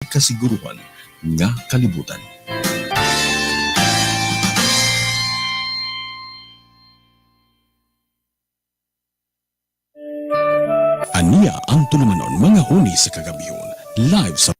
Kasiguruhan nga kalibutan. Ania ang tulumanon mga huni sa kagabihon live sa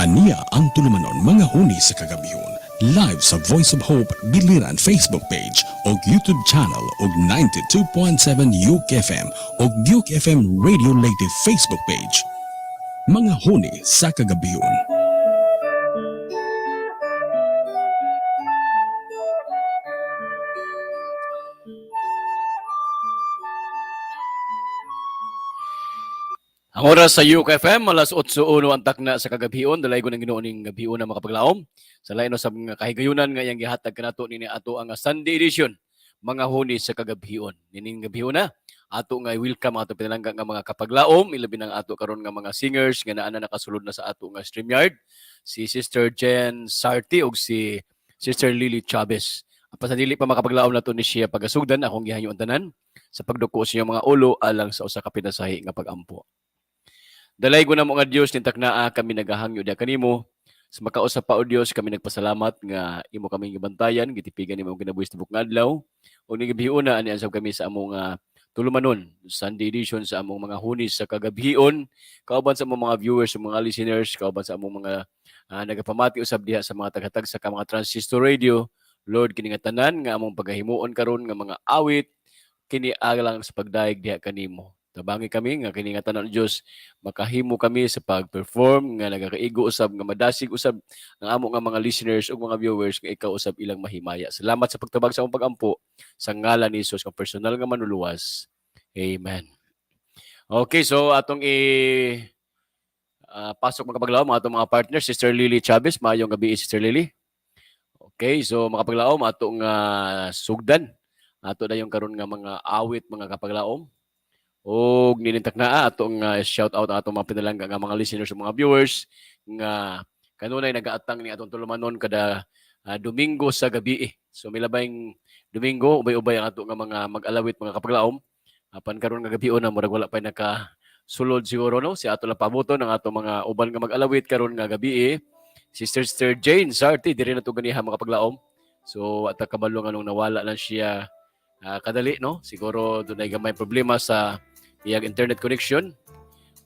Ania ang tulumanon mga huni sa kagabihon live sa Voice of Hope Biliran Facebook page o YouTube channel og 92.7 UKFM o UKFM Radio Leyte Facebook page. Mga huni sa kagabihon. Ang oras sa UKFM, alas 8:01 ang takna sa kagabhion. Dalay ko ng Ginoo ning gabhion na makapaglaom. Sa lain sa mga kahigayunan nga iyang gihatag kanato nini ato ang Sunday edition mga huni sa kagabhion. Nining gabhion na ato nga welcome ato pinalangga nga mga kapaglaom, ilabi nang ato karon nga mga singers nga naa na nakasulod na sa ato nga StreamYard, si Sister Jen Sarti ug si Sister Lily Chavez. Apan sa dili pa makapaglaom nato ni siya pagasugdan, akong gihanyo ang tanan sa pagduko sa inyong mga ulo alang sa usa ka pinasahi nga pagampo. Dalay ko na mo nga Dios nintaknaa kami nagahangyo diha kanimo. Sa makausap pa o Dios kami nagpasalamat nga imo kami gibantayan, gitipigan nimo ang kinabuhi sa tibuok nga adlaw. Ug nigabiuna ani usab kami sa among tulumanon, Sunday edition sa among mga hunis sa kagabhion, kauban sa among mga viewers ug mga listeners, kauban sa among mga nagapamati usab diha sa mga taghatag sa ka mga transistor radio. Lord, kini nga tanan nga among pagahimuon karon nga mga awit kini alang sa pagdayeg diha kanimo. Tabangi kami nga kini nga tanan, Dios, makahimo kami sa pag-perform nga nagakaigo usab nga madasig usab ang amo nga mga listeners ug mga viewers nga ikaw usab ilang mahimaya. Salamat sa pagtabag sa among pagampo sa ngalan ni Jesus nga personal nga manluluwas. Amen. Okay, so atong i pasok mga kapaglaom ang atong mga partner, Sister Lily Chavez. Maayong gabi, Sister Lily. Okay, so mga kapaglaom, atong sugdan. Ato na yung karon nga mga awit mga kapaglaom. Og nilintak na atong shout out ang atong mga pinalangga nga mga listeners ug mga viewers nga kanunay nagaatang ni atong tulumanon kada Domingo sa gabi. Eh. So milabayng Domingo ubay-ubay ang ato nga mga mag-alawit mga kapaglaom. Apan karon nga gabi na murag wala pa naka sulod siguro, no, si ato lang pabuton ang atong mga uban nga mag-alawit karon nga gabi eh. Sister Sister Jane Sarti diri na to ganiha mga kapaglaom. So at kabalo nga nung nawala lang siya kadali, no, siguro dunay gamay problema sa iyang internet connection.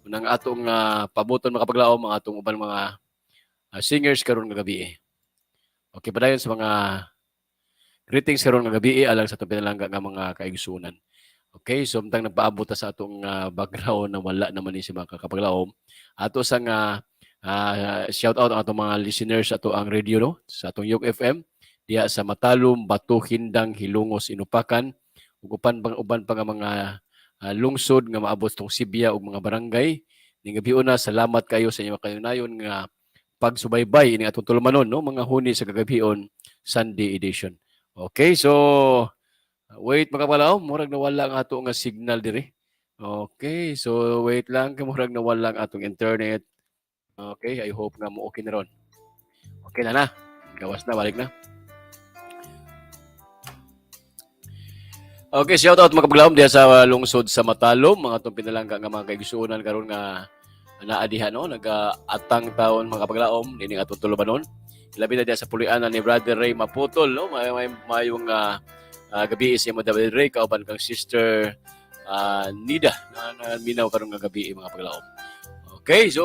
Unang atong pabuton mga kapaglaom ang atong uban mga singers karon nga gabi eh. Okay, padayon sa mga greetings karon nga gabi eh, alang sa atong pinalangga nga mga kaigsunan. Okay, so umtang nagpaabot ta sa atong background na wala naman ni si mga kakapaglaom. Ato sa nga shout out ang atong mga listeners ato ang radio, no, sa atong Yok FM diha sa Matalom, Bato, Hindang, Hilongos, Inupakan ug uban pang uban pa nga mga lungsod nga maabot tong Sibya ug mga barangay. Ning gabi una, salamat kayo sa inyong kayunayon nga pagsubaybay ini atong tulumanon, no, mga huni sa kagabhion Sunday edition. Okay, so wait mga kapalaw, murag nawala ang ato nga signal diri. Okay, so wait lang kay murag nawala ang atong internet. Okay, I hope nga mo okay na ron. Okay na na. Gawas na, balik na. Okay, shout out mga kapaglaom diha sa lungsod sa Matalom, mga atong pinalangga nga mga kaigsuonan karon nga naa diha, no, nagaatang taon mga kapaglaom nining atong tulubanon. Labi na diha sa pulianan ni Brother Ray Maputol, no, may mayong gabi sa imo, Brother Ray, kauban kang Sister Nida na minaw karon nga gabi mga paglaom. Okay, so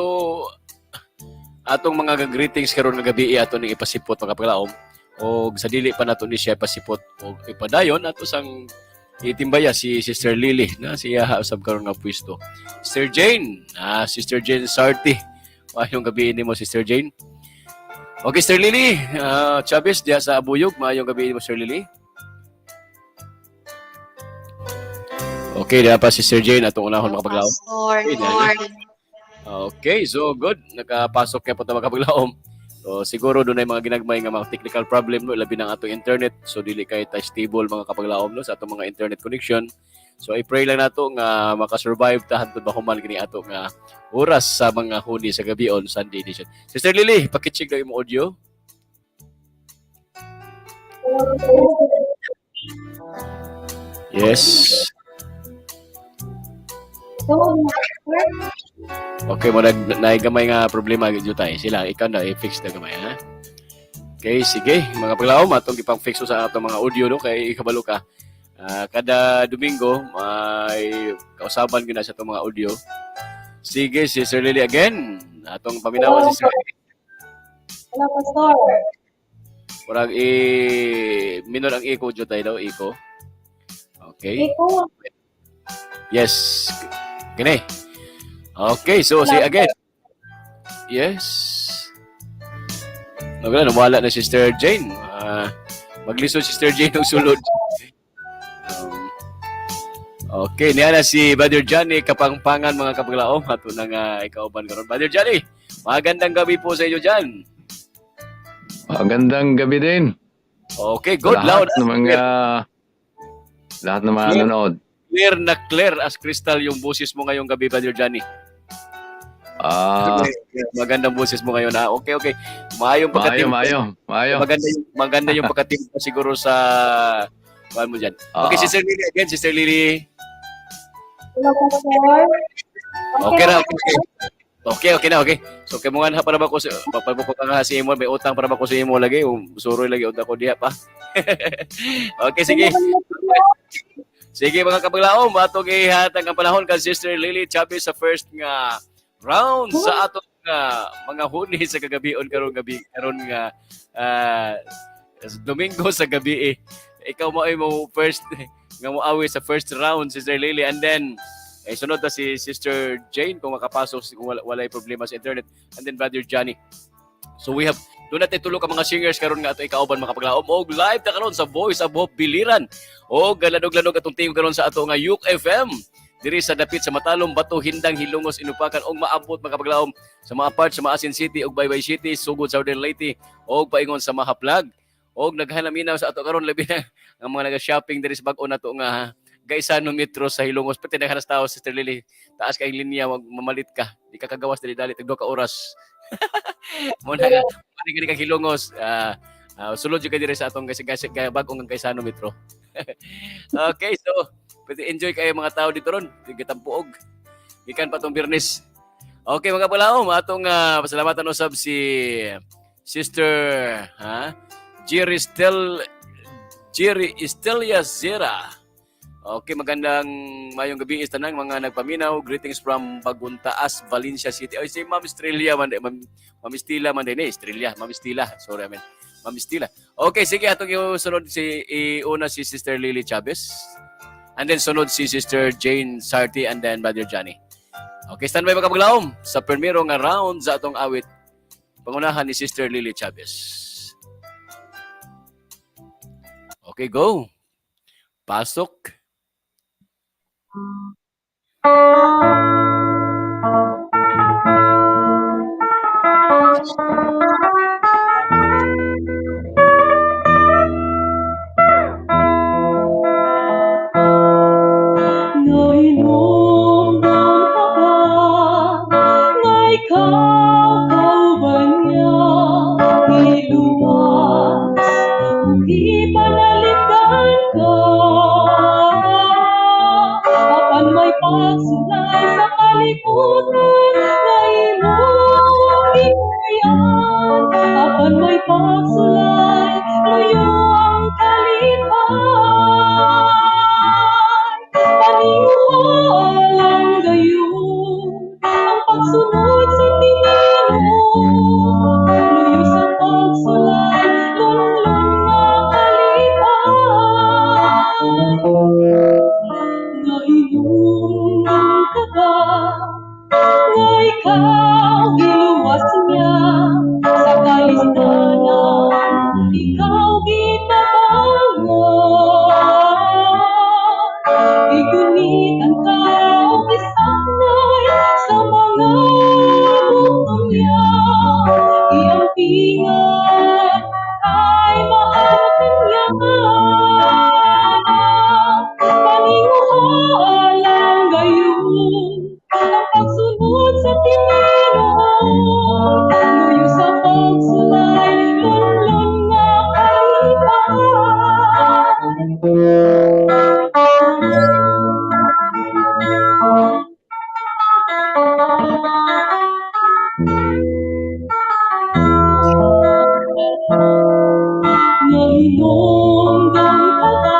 atong mga greetings karon nga gabi ato ning ipasipot mga kapaglaom og sa dili pa nato ni siya ipasipot og ipadayon ato sang itimbaya si Sister Lily na siya usab karon nga pwesto. Sister Jane, Sister Jane Sarti. Maayong gabi nimo, Sister Jane. Okay, Sister Lily, Chavez diha sa Abuyog, maayong gabi nimo, Sister Lily. Okay, diha pa si Sister Jane atong unahon Hello, mga paglaom. Pastor. Okay, diha. Okay, so good. Nakapasok kaya po ta, mga kapaglaom. So siguro dunay mga ginagmay nga mga technical problem, no, labi ng atong internet. So dili kay ta stable, mga kapaglaom, no, sa atong mga internet connection. So I pray lang nato nga makasurvive ta hantod mahuman kini ato nga oras sa mga huni sa gabi on Sunday edition. Sister Lily, paki-check daw imong audio. Yes. Okay, mo nag gamay nga problema gyud tayo. Sila ikaw na i-fix na gamay, ha. Okay, sige, mga paglaom, atong ipang-fix sa atong mga audio, no, kay ikabalo ka. Kada Domingo may kausaban gyud na sa atong mga audio. Sige, si Sir Lily again. Atong paminawan si Sir Lily. Hello, Pastor. Murag i minor ang echo jud tayo daw, echo. Okay. Ikaw. Yes. Kini. Okay, so si again. Yes. Nagala, nawala na Sister Jane. Maglisod Sister Jane ng sulod. Okay, niya na si Brother Johnny Kapangpangan, mga kapaglaom. Ato na nga ikauban karon. Brother Johnny, magandang gabi po sa inyo dyan. Magandang gabi din. Okay, good. Lahat Loud. ng mga Clear. nanonood. Clear na clear as crystal yung boses mo ngayong gabi, Brother Johnny. Magandang boses mo ngayon. Ah, okay. Maayong Maayo, pagkatimpla. maayo, maayo. Maganda yung pagkatimpla siguro sa kuan mo dyan. Okay, Sister Lily again, Sister Lily. Hello, Pastor. Okay na, okay. Okay na, okay. So, kay mga para ba ko sa papalbo ka nga sa imo, may utang para ba ko sa imo lagi, suroy lagi utang ko diha pa. Okay, sige. Sige, mga kapaglaom, atong ihatag ang panahon kay Sister Lily Chavez sa first nga round sa atong mga huni sa kagabion karon gabi karon nga Domingo sa gabi eh. Ikaw mo ay mo first nga moawi sa first round, Sister Lily, and then eh, sunod na si Sister Jane kung makapasok, kung walay problema sa internet, and then Brother Johnny. So we have duna tay tulo ka mga singers karon nga ato ikauban, mga kapaglaom, og live ta karon sa Voice of Hope Biliran. Og lanog-lanog atong tingog karon sa ato nga Yuk FM diri sa dapit sa Matalom, Bato, Hindang, Hilongos, Inupakan og maabot, mga kapaglaom, sa mga parts sa Maasin City ug Baybay City, sugod Southern Leyte og paingon sa Mahaplag. Og naghanaminaw sa ato karon labi na ang mga naga-shopping diri sa bag-o nato nga Gaisano Metro sa Hilongos. Pati naghanas tao, Sister Lily. Taas kay linya, wag mamalit ka. Di ka kagawas dali dali tagdo ka oras. Mo na nga, mani ka Hilongos. Sulod jud ka diri sa atong kasi kasi bag-ong Gaisano Metro. Okay, so pwede enjoy kayo mga tao dito ron. Gitampuog. Gikan pa tong Biyernes. Okay, mga palaom, atong pasalamatan usab si Sister, ha? Jerry Estelia Zera. Okay, magandang mayong gabi is tanang mga nagpaminaw. Greetings from Baguntaas, Valencia City. Ay, si Ma'am Estrella man, Ma'am Estela man din eh, Estrella, Ma'am Estela. Sorry, I mean, Ma'am Estela. Okay, sige, atong sunod si iuna si Sister Lily Chavez. And then sunod si Sister Jane Sarti and then Brother Johnny. Okay, standby, mga kapaglaom, sa primero nga round sa atong awit. Pangunahan ni Sister Lily Chavez. Okay, go. Pasok. Nahinumdum ka ba nga ikaw kauban niya, giluwas ug gipanalipdan ka, apan may pagsulay sa Kaugalingon ay mahal ka niya. Paninguhaan lang gayon ang pagsunod sa tinuod, luyo sa pagsulay, lunlun nga kalipay. Nahinumdum ka ba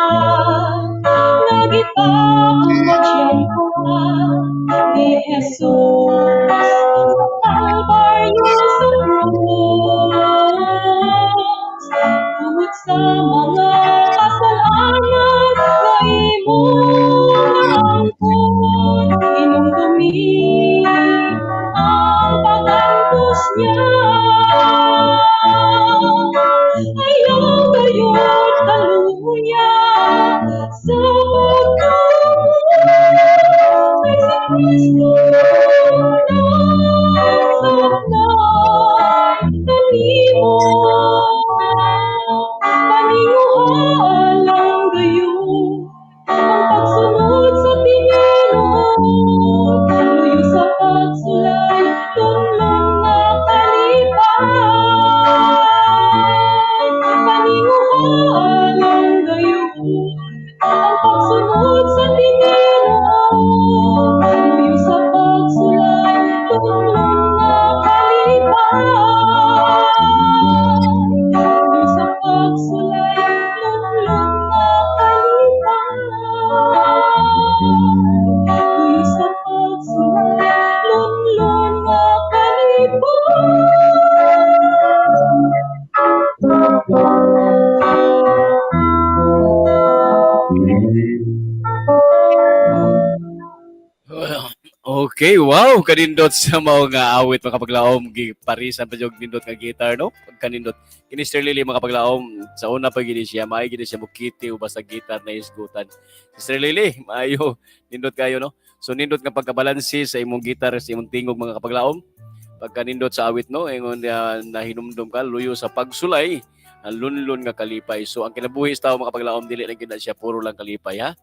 nga gipakamatyan ka ni Jesus sa Kalbaryo sa krus? Tungod sa mga kasalanan nga imong naangkon, hinumdumi ang pag-antos niya. Ayaw gayud kaluya sa pagtuo, kay si Kristo nagsaknay kanimo. Paninguhaan lang gayon ang pagsunod sa tinuod, luyo sa pagsulay, lunlun nga kalipay. Paninguhaan lang gayon ang pagsunod sa tinuod, luyo sa pagsulay, lunlun nga kalipay. Luyo sa pagsulay, lunlun nga kalipay. Luyo sa pagsulay, lunlun nga kalipay. Okay, wow, kanindot sa mga awit, mga kapaglaom, giparisan pa jud nindot nga guitar, no? Pagkanindot. Kini Sister Lily, mga kapaglaom, sa una pa gini siya, maayo gini siya mukiti o basta guitar na isgutan. Sister Lily, maayo, nindot kayo, no? So nindot nga pagkabalanse sa imong guitar, sa imong tingog, mga kapaglaom. Pagkanindot sa awit, no? Ingon niya, nahinumdum ka, luyo sa pagsulay, ang lunlun nga kalipay. So ang kinabuhi sa tao, mga kapaglaom, dili lang gyud na siya puro lang kalipay, ha?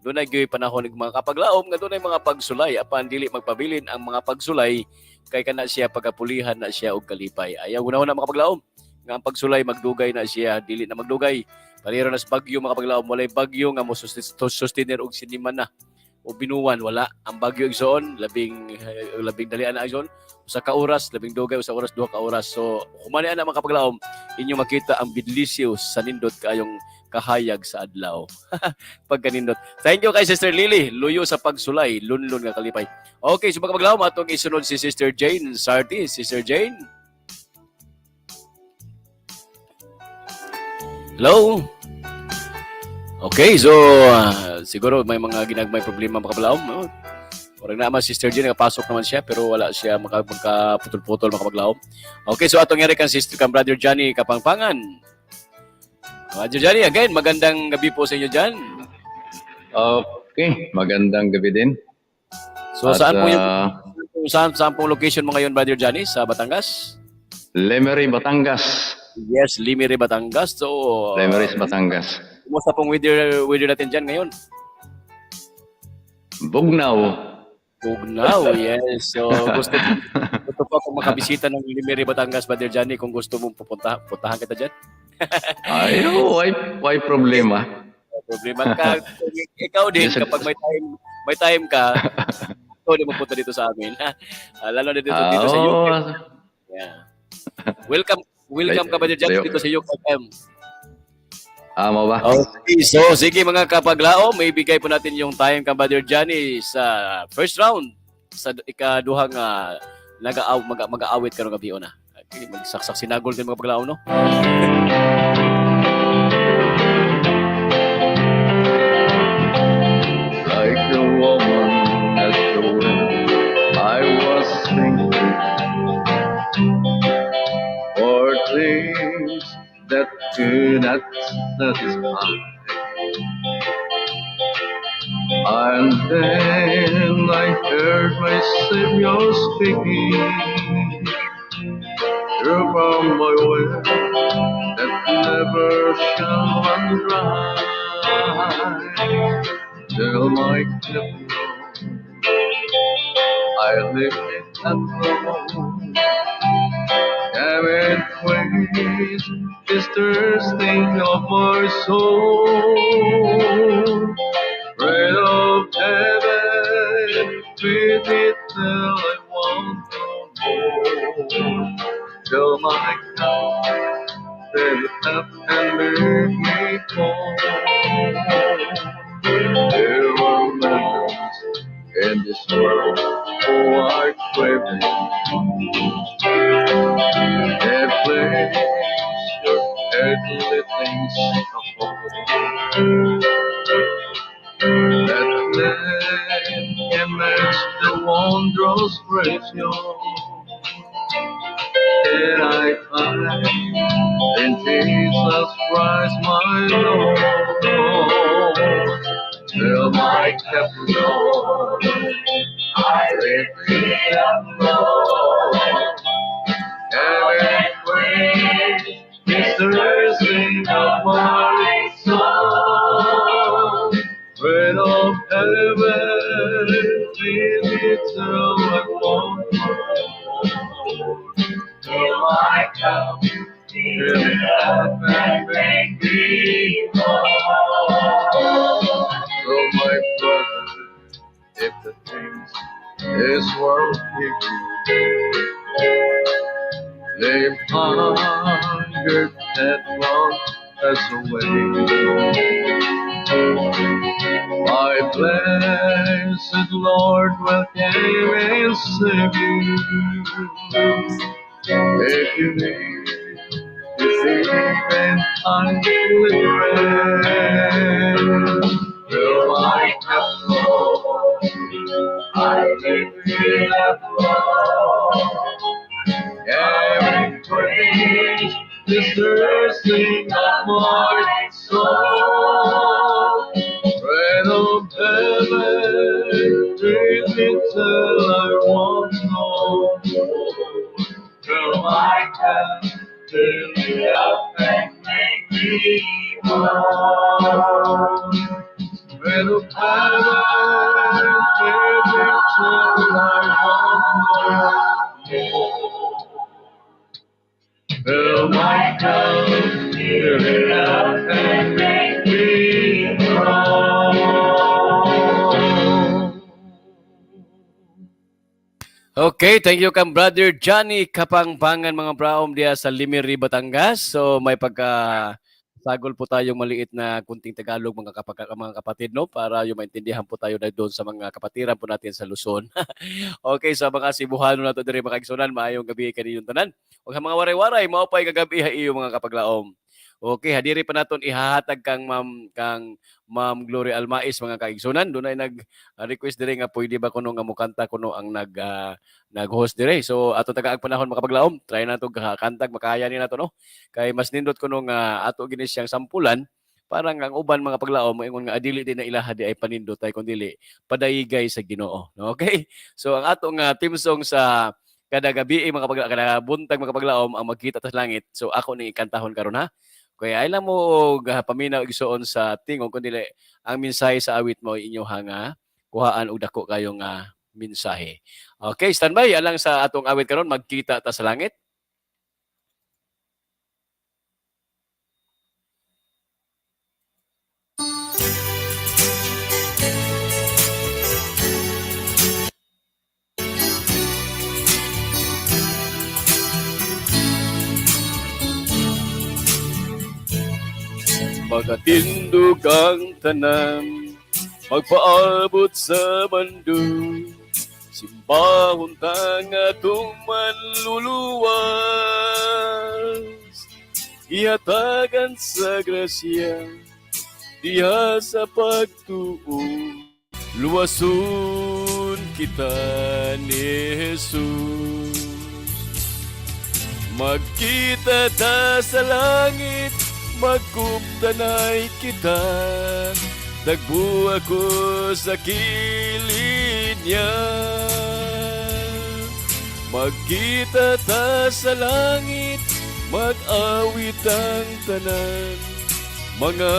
Dunay gyud panahon ng mga kapaglaom nga dunay mga pagsulay, apan dili magpabilin ang mga pagsulay kay kana siya pagkapulihan na siya og kalipay. Ayaw gunahon na, mga kapaglaom, nga ang pagsulay magdugay na siya, dili na magdugay. Paliro na sa bagyo, mga kapaglaom, walay bagyo nga mo sustainer og sinimana o binuwan, wala. Ang bagyo, igsoon, labing dalian na, igsoon, usa ka oras, labing dugay usa oras, 2 ka oras. So humani ana, mga kapaglaom, inyo makita ang bidlisyo sa nindot kaayong kahayag sa adlaw. Pagkanindot. Thank you kay Sister Lily. Luyo sa pagsulay, lunlun nga kalipay. Okay, so mga kapaglaom, atong isunod si Sister Jane Sarti. Sister Jane. Hello. Okay, so siguro may mga ginagmay problema, mga kapaglaom, no? Murag naman Sister Jane, nakapasok naman siya pero wala siya magkaputol-putol, mga kapaglaom. Okay, so atong yari kang sister kang Brother Johnny Kapangpangan. Brother Johnny, again, magandang gabi po sa inyo dyan. Okay, magandang gabi din. So At, saan po yung saan pong location mo ngayon, Brother Johnny? Sa Batangas? Lemery, Batangas. Yes, Lemery, Batangas. So, Lemery, Batangas. Kumusta pong weather natin dyan ngayon? Bugnaw. Bugnaw, yes. So, gusto po akong makabisita ng Lemery, Batangas, Brother Johnny. Kung gusto mong puntahan kita dyan. Ay, oh, why problema? Problema ka. Ikaw din, kapag may time ka, ikaw din magpunta dito sa amin. Lalo na dito sa UK. Yeah. Welcome, welcome ka, Brother Johnny, dito sa UKM. Ah, mao ba? Okay, so sige, mga kapaglaom, may bigay po natin yung time kang Brother Johnny sa first round sa ikaduhang mag-aawit karong gabi na. Okay, magsaksak sinagol din, mga kapaglaom, no? Like the woman at the well, I was thinking for things that could not satisfy. And then I heard my Savior speaking. You are my well that never shall run dry. Till my cup I lift it up low. Heaven praise is thirsting of my soul. Bread of heaven, feed me till I want no more. Fill my cup, fill it up and make me whole. There are millions in this world who are craving. They place your earthly things upon. That name can match the wondrous ratio that I find in Jesus Christ my Lord. Fill my cup, Lord. I lift it up, Lord. Heaven praise is thirsting of my soul. Bread of heaven, feed me till I want no more. Fill my cup, fill it up and make me whole. So my brother, if the things this world give you, they hunger that won't pass away. My blessed Lord will come and save you. If you need receive and kindly pray. Fill my cup, Lord, I lift it up, Lord. Every praise is thirsting of my soul. Bread of heaven, feed me till I want no more. Fill my cup, fill it up and make me whole. Bread of heaven, feed me till I want no more. Fill my cup, fill it up and make me whole. Okay, thank you kang Brother Johnny Kapangpangan, mga braom, diya sa Lemery, Batangas. So may pagka sagol po tayong maliit na kunting Tagalog, mga kapatid, no, para yung maintindihan po tayo na doon sa mga kapatiran po natin sa Luzon. Okay, sa mga Cebuano nato diri, mga kaigsunan, maayong gabi kaninyong tanan. Ug sa mga waray-waray, mao pay kagabi ha iyo, mga kapaglaom. Okay, hadiri pa naton ihahatag kang Ma'am Glory Almais, mga kaigsunan. Dunay nag request diri nga pwede ba kuno nga mukanta kuno ang nag-host dire. So ato tagaag panahon, mga kapaglaom, try nato kantag makaya ni nato, no. Kay mas nindot kuno nga ato gini siyang sampulan para nga ang uban, mga paglaom, moingon nga adili din na ilaha di ay panindot ay kundi padaygay sa Ginoo. No? Okay? So ang ato nga theme song sa kada gabi, mga kapag kada buntag, mga kapaglaom, ang "Magkita ta sa Langit". So ako ni ikantahon karon ha. Kaya ay lang mo og paminaw, igsuon, sa tingog kundi ang mensahe sa awit mo inyo nga kuhaan og dako kayo nga mensahe. Okay, standby alang sa atong awit karon, "Magkita Ta sa Langit". Magatindog ang tanan, magpaabot sa bando, simbahon ta nga atong manluluwas, ihatagan sa grasya, diha sa pagtuo, luwason kita ni Jesus. Magkita ta sa langit, magkuptanay kita, tagbo ako sa kilid niya. Magkita ta sa langit, mag-awit ang tanan. Mga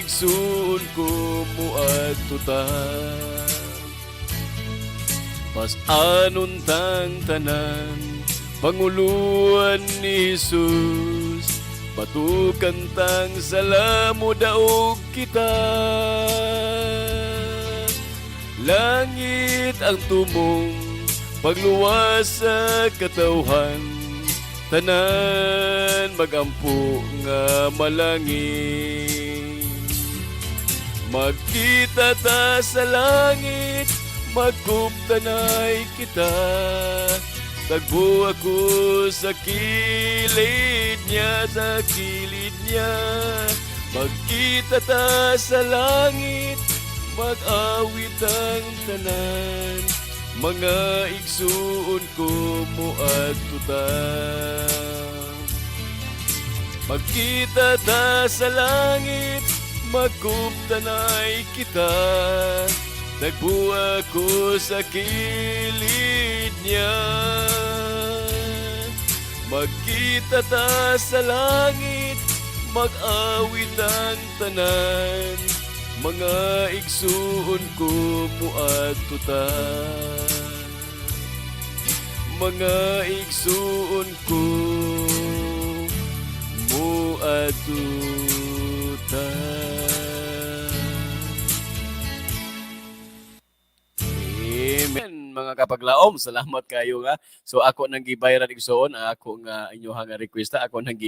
igsuon ko, muadto ta. Pas-anon tang tanan, panguluan ni Jesus. Batukan tang sala, modaog kita. Langit ang tumong pagluwas sa katawhan. Tanan magampo nga malangin. Magkita ta sa langit, magkuptanay kita. Tagbo ako sa kilid niya, sa kilid niya. Magkita ta sa langit, mag-awit ang tanan. Mga igsuon ko, muadto ta. Magkita ta sa langit, magkuptanay kita. Tagbo ako sa kilid niya. Magkita ta sa langit, mag-awit ang tanan. Mga igsuon ko, muadto ta. Mga igsuon ko, muadto ta. Amen. Mga kapaglaom, salamat kayo nga. So ako nang gibayran, igsoon, ang ako nga inyong nga requesta, ako nang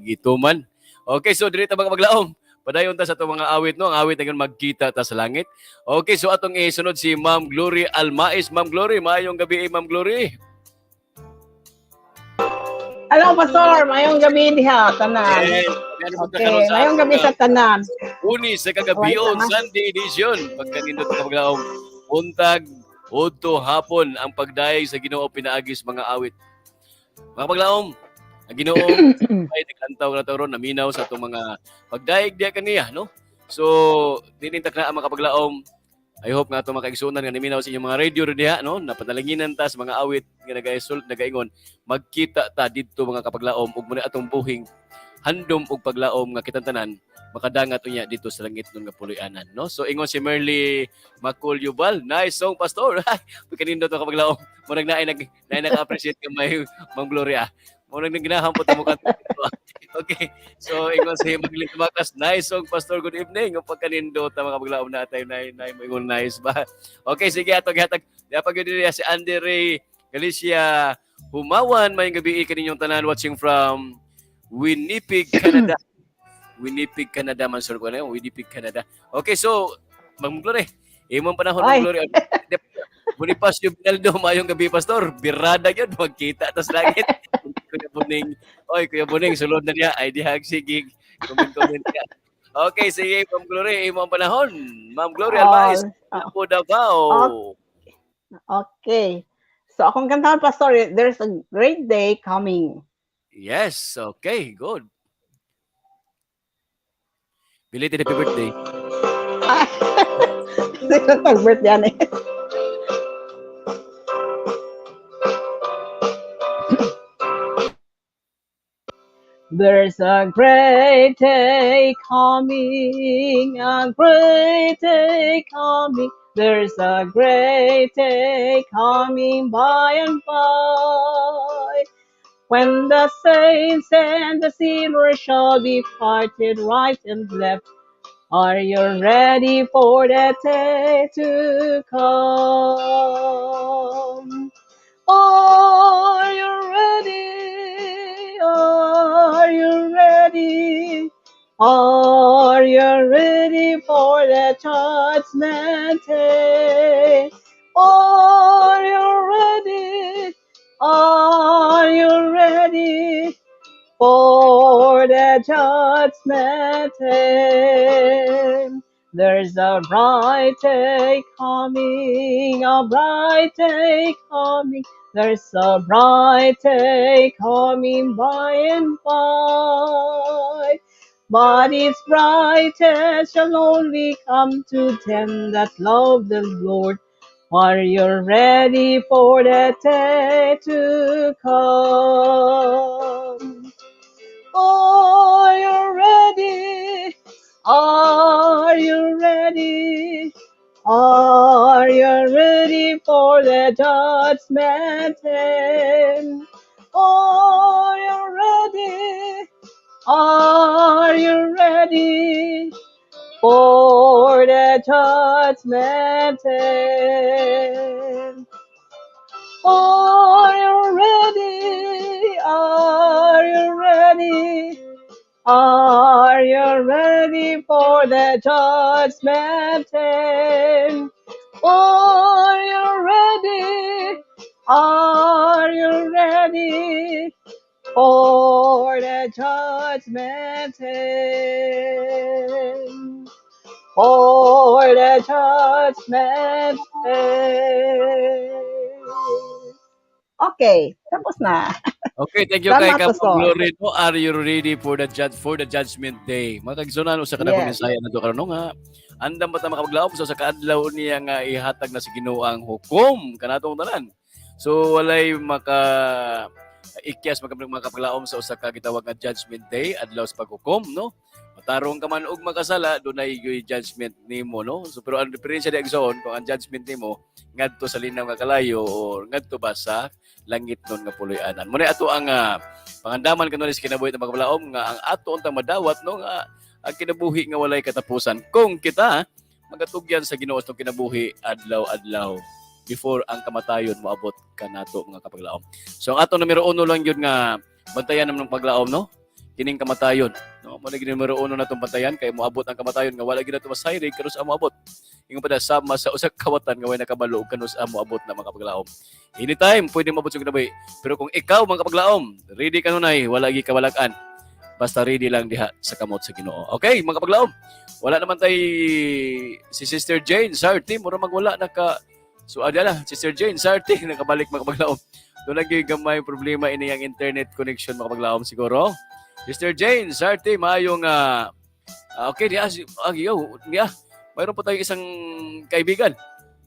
gituman. Okay, so diri ta, mga kapaglaom. Padayon ta sa atong mga awit, no, ang awit nga "Magkita ta sa Langit." Okay, so atong isunod si Ma'am Glory Almais. Ma'am Glory, maayong gabi, eh, Ma'am Glory. Hello, Pastor. Mayong gabi diha, tanan. Yes. Okay, mayong gabi sa tanan. Uni sa kagabion, Wala. Sunday edition. Pagkanindot, kapaglaom, buntag, udto hapon ang pagdayeg sa Ginoo pinaagi sa mga awit. Mga paglaom, ang Ginoo ay naglantaw na ron, naminaw sa atong mga pagdayeg diya kaniya, no? So, dinintak na ang mga kapaglaom. I hope nga atong mga kaigsuonan nga naminaw sa inyong mga radio rin diha, no? Napanalanginan ta sa mga awit nga nagaisult, nagaingon, "Magkita ta didto," mga kapaglaom, ug muna atong buhing handom og paglaom nga kitang tanan makadangat unya dito sa langit nun nga puloy-anan, no? So ingon si Merly Maculyubal, "Nice song, Pastor." Pagkanindot, mga kapaglaom, murag naay naka-appreciate ka may Ma'am Gloria. Murag nang ginahampot mo ka. Okay. So ingon si Maglin Tumakas, "Nice song, Pastor, good evening." Ang pagkanindot, mga kapaglaom, na tayo naay moingon nice ba. Okay, sige, ato gihatag. Di pa gyud si Andy Ray Galicia Humawan, may gabi kaninyong tanan watching from Winnipeg, Canada. Winnipeg, Canada man sir ko na yun. Winnipeg, Canada. Okay, so Ma'am Glory, imong panahon, Ma'am Ay. Glory. Bonifacio Binaldo, mayong gabi, Pastor. Birada yun, magkita tas langit. Kuya Buning. Oy, Kuya Buning, sulod na niya. Ay, dihag sige. Comment, comment ka. Okay, sige, Ma'am Glory, imong panahon. Ma'am Glory Alvarez, Oh, Apo Davao. Okay. So akong kantahan, Pastor, "There's a Great Day Coming." Yes, okay, good. Belated happy birthday. Pag-birthday yan eh. There's a great day coming, a great day coming. There's a great day coming by and by, when the saints and the sinners shall be parted right and left. Are you ready for that day to come? Are you ready? Are you ready? Are you ready for the judgment day? Are you ready? Are you ready for the judgment day? There's a bright day coming, a bright day coming. There's a bright day coming by and by. But its brightest shall only come to them that love the Lord. Are you ready for the day to come? Are you ready? Are you ready? Are you ready for the judgment day? Are you ready? Are you ready for the judgment day? Are you ready? Are you ready? Are you ready for the judgment day? Are you ready? Are you ready for the judgment day? For the judgment day. Okay, tapos na. Okay, thank you kay Salamat, Ka Pastor. Glory. No, are you ready for the judgment day? Mga kaigsuonan, usa ka na yes. Na karon nga andam ba ta makapaglaom sa kaadlaw niya nga ihatag na sa Ginoo ang hukom kanatong tanan. So walay maka ikyas makapaglaom sa usa ka gitawag nga judgment day, adlaw sa paghukom, no? Matarong ka man og makasala, dunay gyud judgment nimo, no? So pero ang diferensya di igsoon kung ang judgment nimo ngadto sa linaw nga kalayo or ngadto ba sa langit nun nga puloy-anan. Muna ato ang pangandaman kanunay sa kinabuhi ng makapaglaom nga ang ato untang madawat, no, nga ang kinabuhi nga walay katapusan kung kita magatugyan sa Ginoo sa kinabuhi adlaw-adlaw before ang kamatayon moabot kanato, mga kapaglaom. So ang ato numero uno lang yun nga bantayan ng paglaom, no? Kining kamatayon. No, mo na numero uno natong bantayan kay moabot ang kamatayon nga wala gid nato masayri kanus ang moabot. Ingon pa sama sa usa ka kawatan nga way nakabalo og kanus ang moabot na, mga kapaglaom. Anytime pwede moabot sa kinabuhi. Pero kung ikaw, mga kapaglaom, ready kanunay, wala gi kawalag-an. Basta ready lang diha sa kamot sa Ginoo. Okay, mga kapaglaom. Wala naman tay si Sister Jane Sarti, mura magwala naka. So adala, Sister Jane Sarti nakabalik, mga kapaglaom. Doon lagi gamay problema ini ang internet connection, mga kapaglaom, siguro. Sister Jane Sarti, maayong okay diha si yo, niya. Mayroon po tayong isang kaibigan.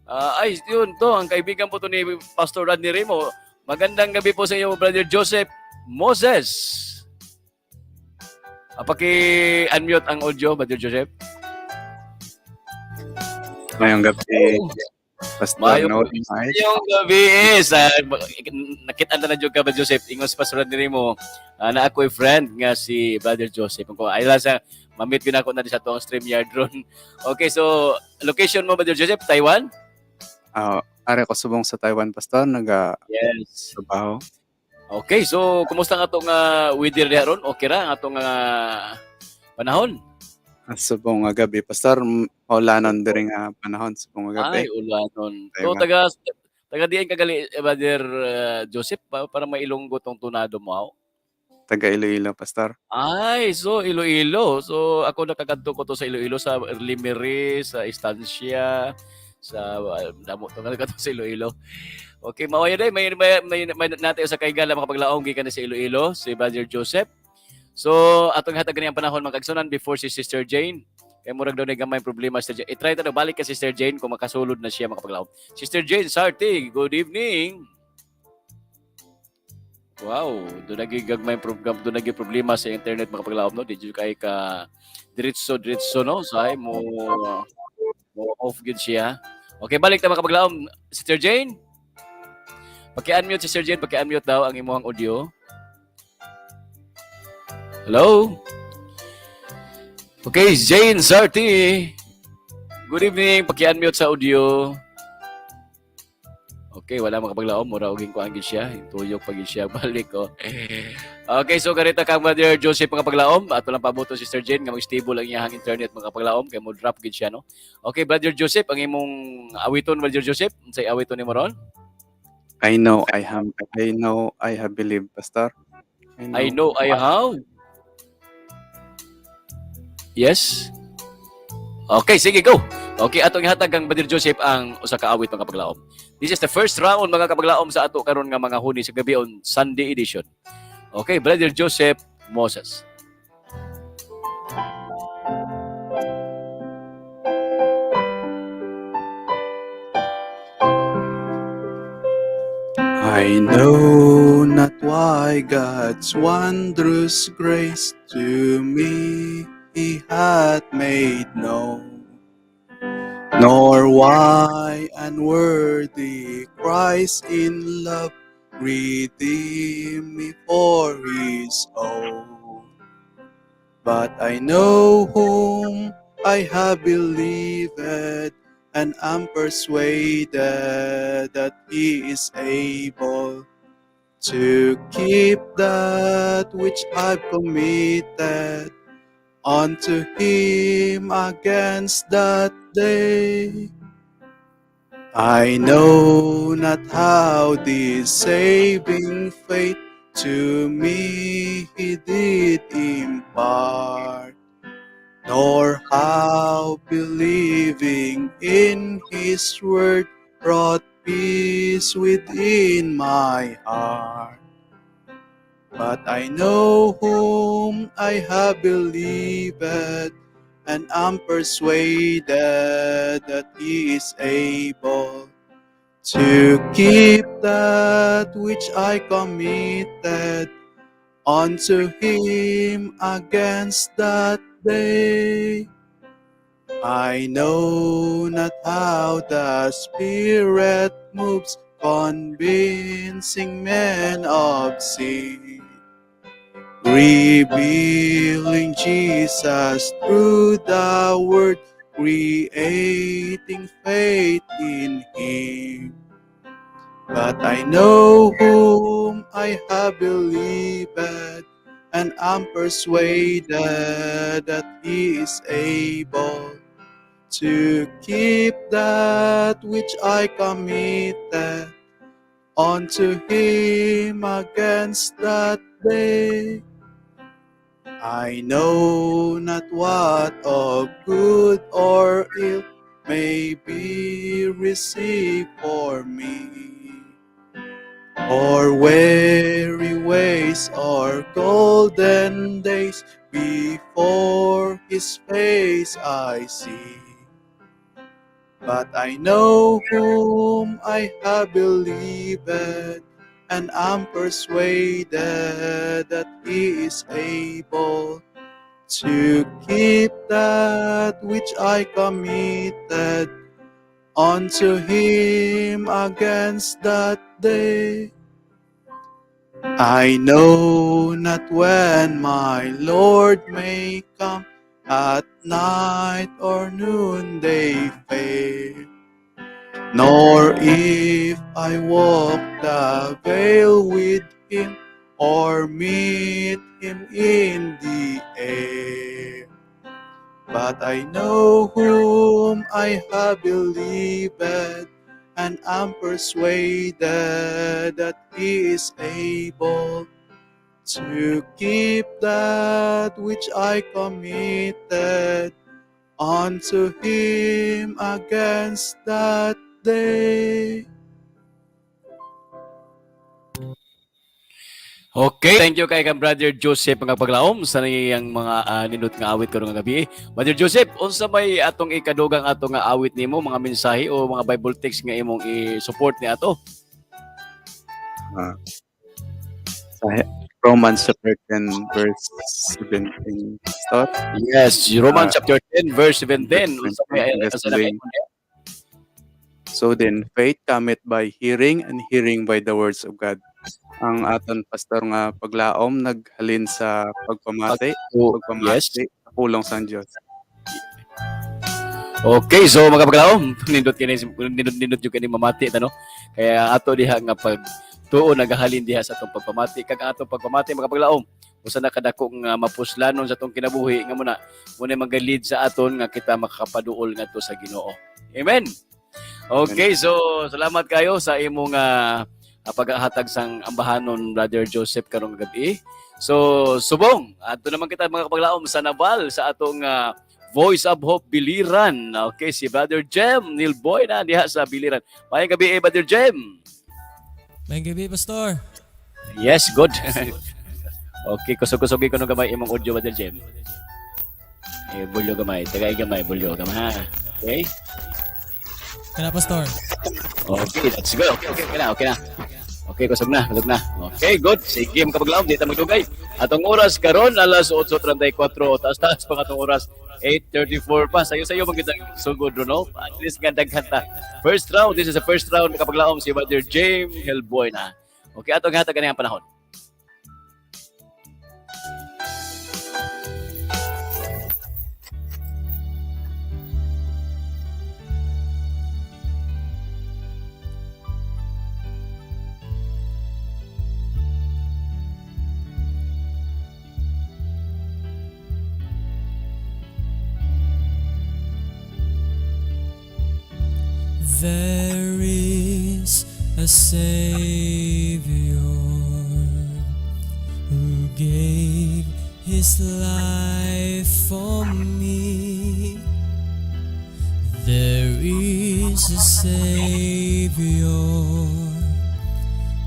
Ay, yun to, ang kaibigan po to ni Pastor Rodney Remo. Magandang gabi po sa iyo, Brother Joseph Moses. Paki-unmute ang audio, Brother Joseph. Mayong gabi, Pastor Mayong Noel Mike. Yung gabi is, nakita na na jud ka, Brother Joseph. Ingon sa Pastor Rodney Remo, na ako'y friend nga si Brother Joseph. Kung ay lang sa, ma-meet ko na ako na di sa tuong StreamYard ron. Okay, so, location mo, Brother Joseph, Taiwan? Are ko subong sa Taiwan, Pastor, naga trabaho. Okay, so, kumusta nga itong weather diha ron? Okay ra ang atong panahon? Subong nga gabi, Pastor, ulanon diri nga panahon subong nga gabi. Ay, ulanon. So, Taiwan. taga diin kagali, Brother Joseph, para mailonggo tong tunado mo, aw? Taga Iloilo, Pastor. Ay, so Iloilo. So ako nakakadto ko to sa Iloilo, sa Limere, sa Estancia, sa damo to nga sa Iloilo. Okay, mawaya day may natin sa kaigala makapaglaom gikan sa Iloilo si Brother Joseph. So atong hatag ang panahon, mga kaigsuonan, before si Sister Jane. Kay murag daw gamay problema, Sister Jane. I-try ta balik kay Sister Jane kung makasulod na siya, makapaglaom. Sister Jane Sarti, good evening. Wow, doon nagi gagmay program, doon nagi problema sa internet, mga paglaom, no. Di jud kay ka diretso diretso, no. Say mo mo off gid siya. Okay, balik ta, mga kapaglaom. Sister Jane. Paki-unmute, Sister Jane, paki-unmute daw ang imong audio. Hello? Okay, Jane Sarti. Good evening, paki-unmute sa audio. Okay, wala, mga kapaglaom. Mura og kuan gid siya. Tuyok pag siya balik ko. Okay, so ganito kang Brother Joseph, mga paglaom. Ato lang pabuto Sister Jane nga mag-stable ang iyang internet, mga paglaom, kay mo drop gid siya, no. Okay, Brother Joseph, ang imong awiton, Brother Joseph, unsay awiton nimo ron? I know I have believed, Pastor. I know I have. Yes. Okay, sige, go. Okay, atong ihatag kang Brother Joseph ang usa ka awit, mga kapaglaom. This is the first round, mga kapaglaom, sa ato karon nga mga huni sa gabi on Sunday edition. Okay, Brother Joseph Moses. I know not why God's wondrous grace to me He hath made known, nor why unworthy Christ in love redeemed me for His own. But I know whom I have believed, and am persuaded that He is able to keep that which I've committed unto Him against that day. I know not how this saving faith to me He did impart, nor how believing in His word brought peace within my heart. But I know whom I have believed, and am persuaded that He is able to keep that which I committed unto Him against that day. I know not how the Spirit moves, convincing men of sin, revealing Jesus through the Word, creating faith in Him. But I know whom I have believed, and am persuaded that He is able to keep that which I committed unto Him against that day. I know not what of good or ill may be received for me, or weary ways or golden days before His face I see. But I know whom I have believed, and am persuaded that He is able to keep that which I committed unto Him against that day. I know not when my Lord may come, at night or noonday fair, nor if I walk the vale with Him, or meet Him in the air. But I know whom I have believed, and am persuaded that He is able to keep that which I committed unto Him against that day. Okay, thank you kay kang Brother Joseph mga paglaom sa iyang mga nindot nga awit karong nga gabi. Brother Joseph, unsa may atong ikadugang ato nga awit nimo, mga mensahe o mga Bible text nga imong i-support ni ato? Sa Romans chapter 10 verse 17, Pastor. Yes, Romans chapter 10 verse 17. Verse Unsa may 17, unsa na verse So then, faith cometh by hearing, and hearing by the words of God. Ang aton, Pastor, nga paglaom naghalin sa pagpamati, Oh, yes. pagpamati sa pulong sa Dios. Okay, so mga paglaom, nindot kini, nindot nindot jud kini mamati ta, no. Kaya ato diha nga pag tuo nagahalin diha sa atong pagpamati, kag ang atong pagpamati, mga paglaom, usa na kadako nga mapuslanon sa atong kinabuhi nga muna muna magalid sa aton nga kita makakapaduol ngadto sa Ginoo. Amen. Okay, so salamat kayo sa imong paghahatag sang ambahanon, Brother Joseph, karong gabi. So subong ato naman kita, mga kapaglaom, sa Naval sa atong Voice of Hope Biliran. Okay, si Brother Jem Nilboy na diha sa Biliran. Maayong gabi, Brother Jem. Maayong gabi, Pastor. Yes, good. Okay, kusog-kusogi ko gamay imong audio, Brother Jem. Eh, bulyo gamay. Tagay gamay, bulyo gamay. Okay? Kana, Pastor. Okay, that's good. Okay na, okay na. Okay, kusog na, kusog na. Okay, good. Sige, mga kapaglaom, di ta magdugay. Atong oras karon alas 8:34, taas-taas pa atong oras 8:34 pa. Sayo-sayo man kita sugod no. At least nga daghan ta. First round, this is the first round, mga kapaglaom, si Brother James Hellboy na. Okay, atong hatag ang panahon. There is a Savior who gave his life for me. There is a Savior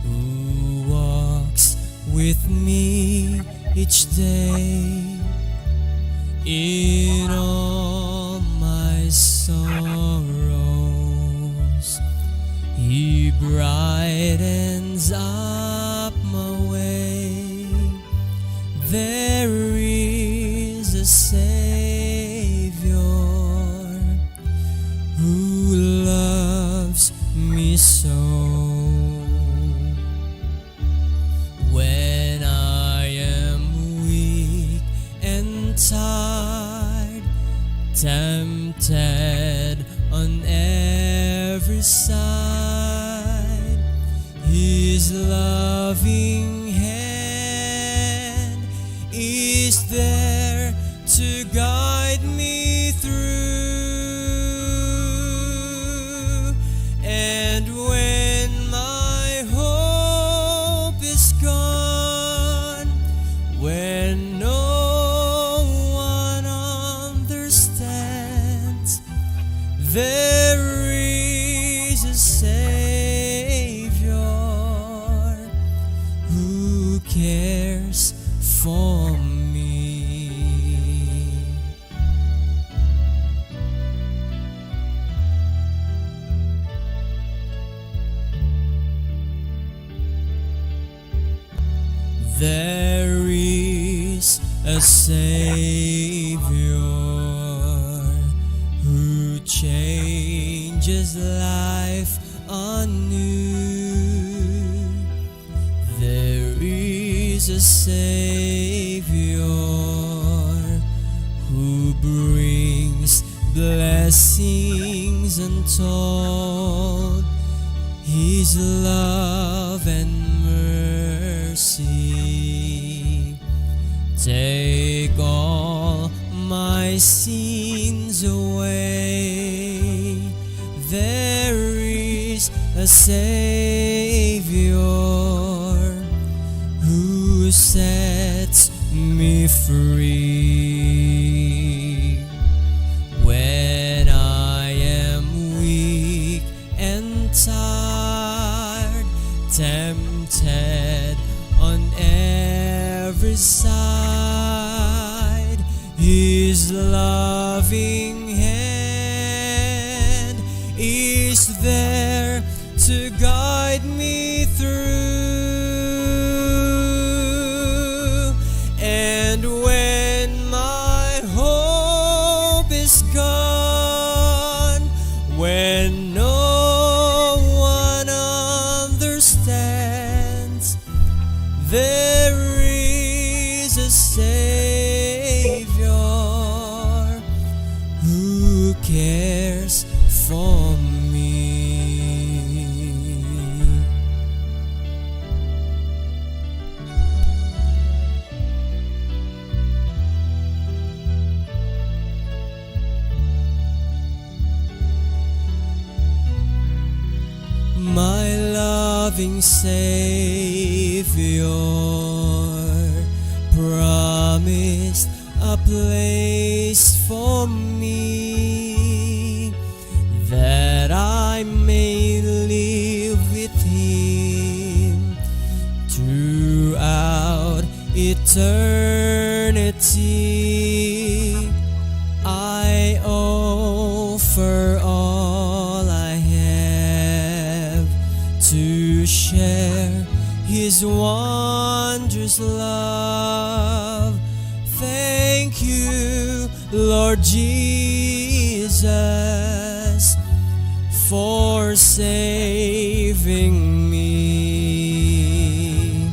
who walks with me each day in all my sorrows. He brightens up my way. There is a Savior who loves me so. When I am weak and tired, tempted on every side, His loving hand is there to guide me through. And when my hope is gone, when no one understands, there is a Savior who cares for me. There is a Savior who changes life anew. There is a Savior who brings blessings untold. His love and mercy take all my sins away. There is a Savior who sets me free. When I am weak and tired, tempted on every side, His loving hand is there to guide me through. And when my hope is gone, when no one understands, there is a Savior who cares for me. My loving Savior promised a place for me that I may live with Him throughout eternity. I offer all I have to share His wondrous love. Thank you, Lord Jesus, for saving me.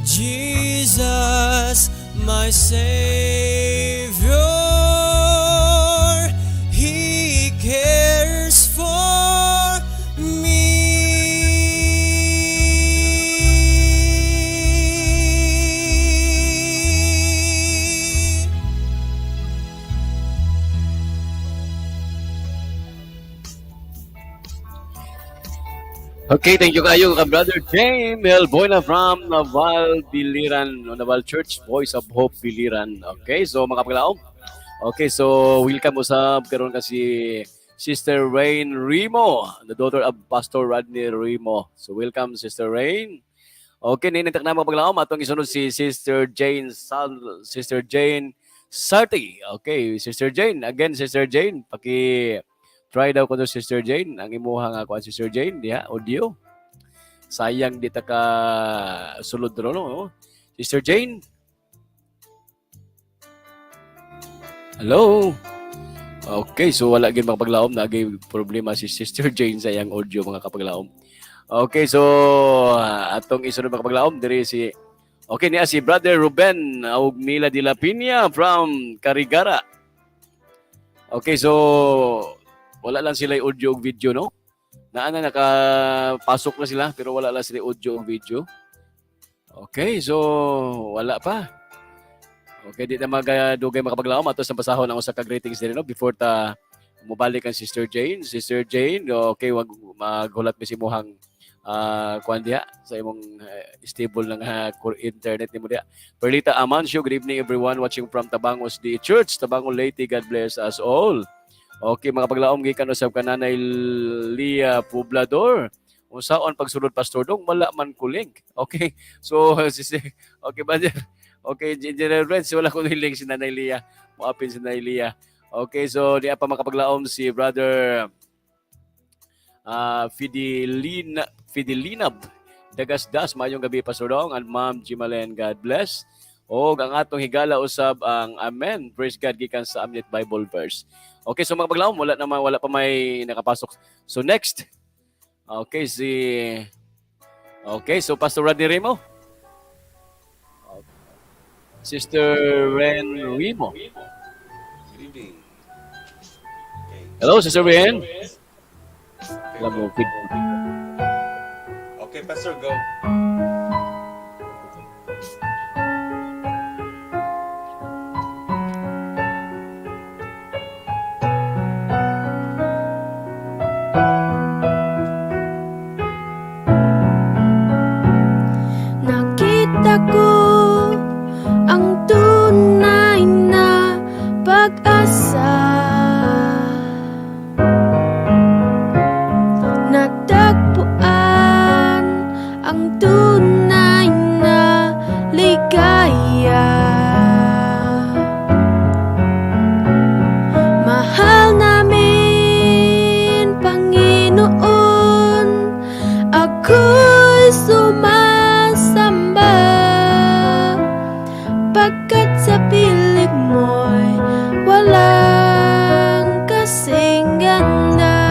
Jesus, my Savior, He cares for me. Okay, thank you kayo ka Brother James Buena from Naval Biliran, no, Naval Church, Voice of Hope Biliran. Okay, so mga paglaom. Okay, so welcome usab karon kasi Sister Rain Rimo, the daughter of Pastor Rodney Rimo. So welcome, Sister Rain. Okay, ninintak na mga paglaom atong isunod si Sister Jane Sal Sister Jane Sarti. Okay, Sister Jane, again Sister Jane, paki try daw ko to, Sister Jane, ang imuha nga kuan, Sister Jane, diha audio. Sayang di ta ka sulod ro, no? Sister Jane. Hello. Okay, so wala gid mga paglaom, nagay problema si Sister Jane sa iyang audio, mga kapaglaom. Okay, so atong isunod, mga kapaglaom, diri si Okay niya si Brother Ruben og Mila de la Piña from Carigara. Okay, so wala lang sila audio ug video, no? Naa na, nakapasok na sila pero wala lang sila audio ug video. Okay, so wala pa. Okay, di na magadugay, mga kapaglaom, ato sa basahon ang usa ka greetings diri, no, before ta mobalik ang Sister Jane. Sister Jane, okay, wag maghulat mi sa imuhang kuan diha sa imong stable ng internet nimo diha. Perlita Amancio, good evening everyone watching from Tabangos D Church, Tabango Leyte. God bless us all. Okay, mga paglaom, gikan usab kananay Lia Poblador. Unsaon pagsulod, Pastor Dong, wala man ko link. Okay. So okay ba? Okay, Engineer Renz, wala ko link si Nanay Lia. Moapin si Nanay Lia. Okay, so di pa makapaglaom si Brother Fidelina Fidelinab Dagasdas, maayong gabi, Pastor Dong and Ma'am Jimalen, God bless. O ang atong higala usab ang Amen. Praise God gikan sa Amnet Bible verse. Okay, so mga paglaom, wala naman, wala pa may nakapasok. So next. Okay, so Pastor Rodney Remo. Sister Ren Remo. Good evening. Okay. Hello, Sister Ren. Okay, Alam mo, go. Okay, Pastor, go. Nakita ko ang tunay na pag-asa. Natagpuan ang tunay na ligaya. Mahal namin, Panginoon, ako'y sumasamba pagkat sa piling mo'y walang kasing ganda.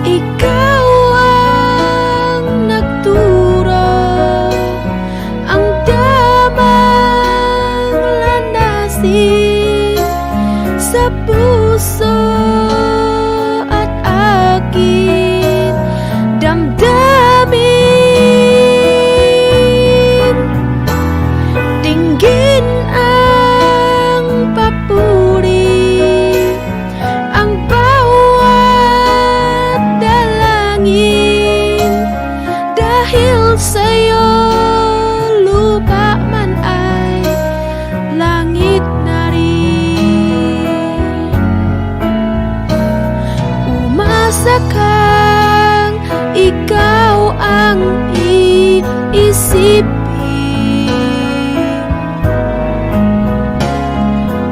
Ikaw ang nagturo ang tamang landasin sa puso at akin damdamin. Dinggin ang papuri, ang bawat dalangin. Dahil sa'yo, lupa man ay langit na rin. Umasa kang ikaw ang iisipin.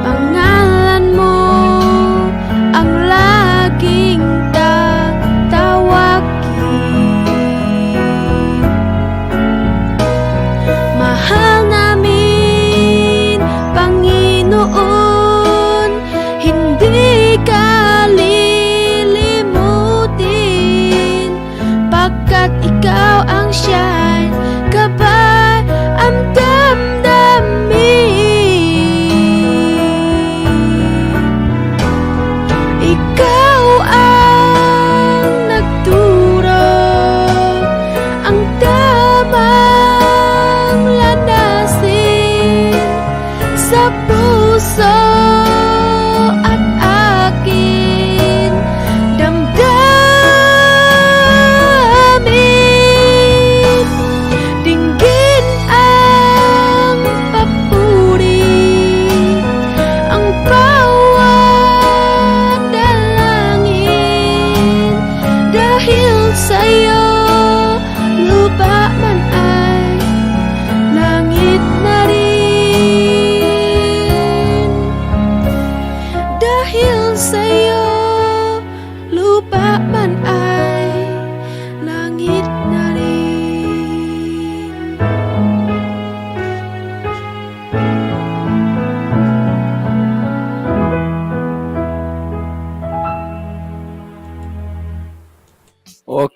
Pangalan mo ang laging tatawagan.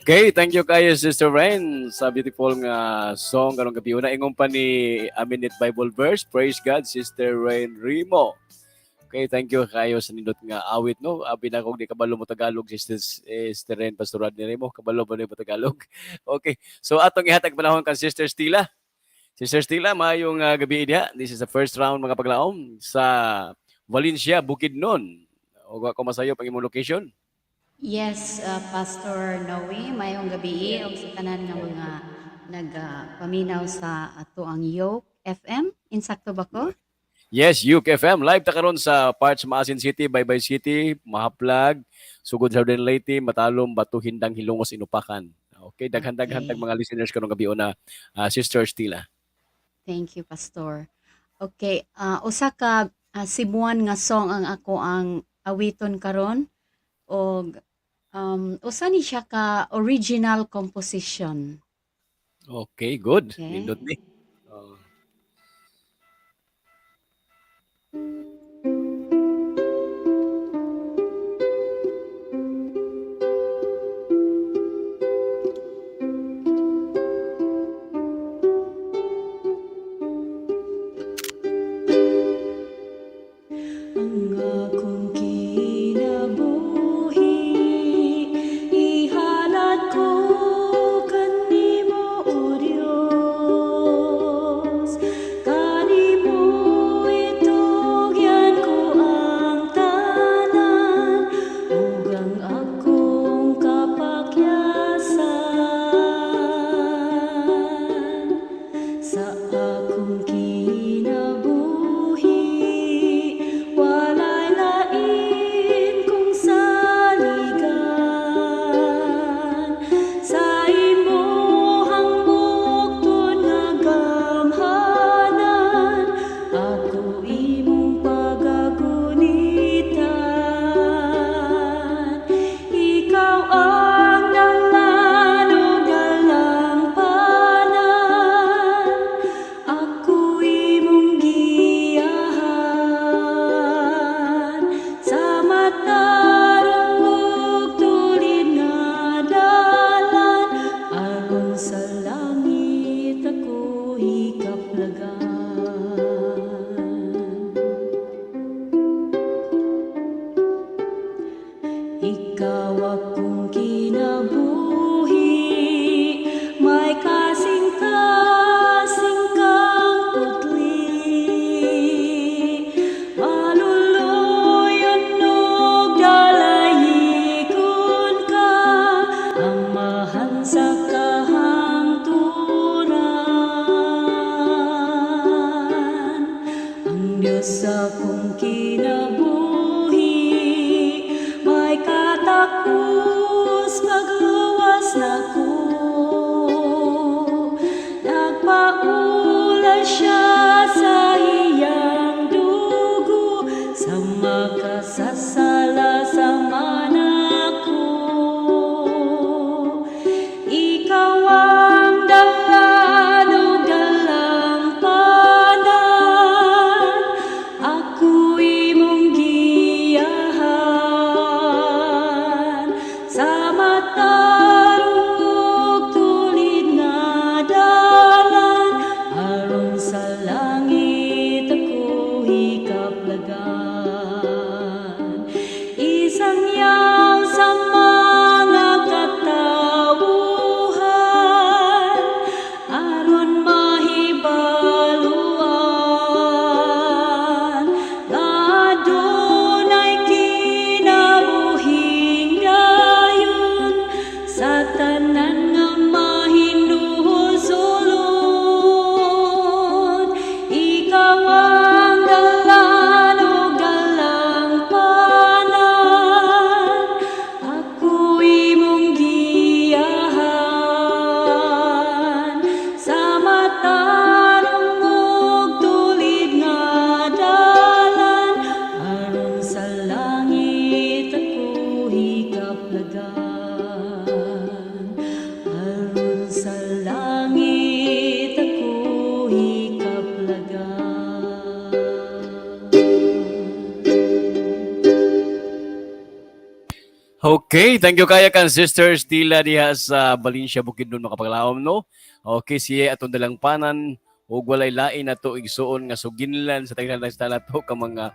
Okay, thank you kayo, Sister Rain, sa beautiful nga song karong gabi. Una ingon pa ni A Minute Bible Verse. Praise God, Sister Rain Rimo. Okay, thank you kayo sa nindot nga awit, no. Abi na kog di kabalo mo Tagalog, Sister Rain, Pastor Rodney Rimo. Kabalo ba ni mo Tagalog? Okay. So atong ihatag panahon kan Sister Stila. Sister Stila, maayong gabi diha. This is the first round, mga paglaom, sa Valencia, Bukidnon. O ako masayop ang imong location. Yes, Pastor Noe, mayong gabi og sa tanan nga mga nagpaminaw sa ato ang Yoke FM. Insakto ba ko? Yes, Yoke FM. Live ta karon sa parts Maasin City, Baybay City, Mahaplag, Sugod Southern Leyte, Matalom, Bato, Hindang, Hilongos, Inopacan. Okay, daghan-daghan tag mga listeners karong gabi na, Sister Stila. Thank you, Pastor. Okay, usa ka Cebuan nga song ang ako ang awiton karon og usa ni siya ka original composition. Okay, good. Okay. Nindot ni. Oh. Ang akong kinabuhi ihalad ko kanimo, O Dios. Kanimo itugyan ko ang tanan ug ang akong kapakyasan. Sa akong kinabuhi walay lain kong saligan. Sa imong bukton nga gamhanan ako imong pagagunitan. Ikaw ang dalan ug dalampanan, ako imong giyahan. Sa matarong ug tulid nga dalan aron sa langit ako hikaplagan. Ikaw akong kinabuhi, may kasing-kasing kang putli. Maluluyon og dalayikon ka, Amahan sa kahangturan. Ang Diyos sa akong kinabuhi, may katakos pagluwas nako. Nagpaula siya sa iyang dugo, sa makasasala sa manako. Ikaw ang dalan ug dalampanan, ako imong giyahan. Sa matarong ug tulid nga dalan aron sa Okay, thank you kaya kan Sister Stila diha sa Valencia, Bukidnon, makapaglaom, no. Okay, siya atong dalangpanan ug walay lain nato igsuon nga suginlan sa tanan sa nato ka mga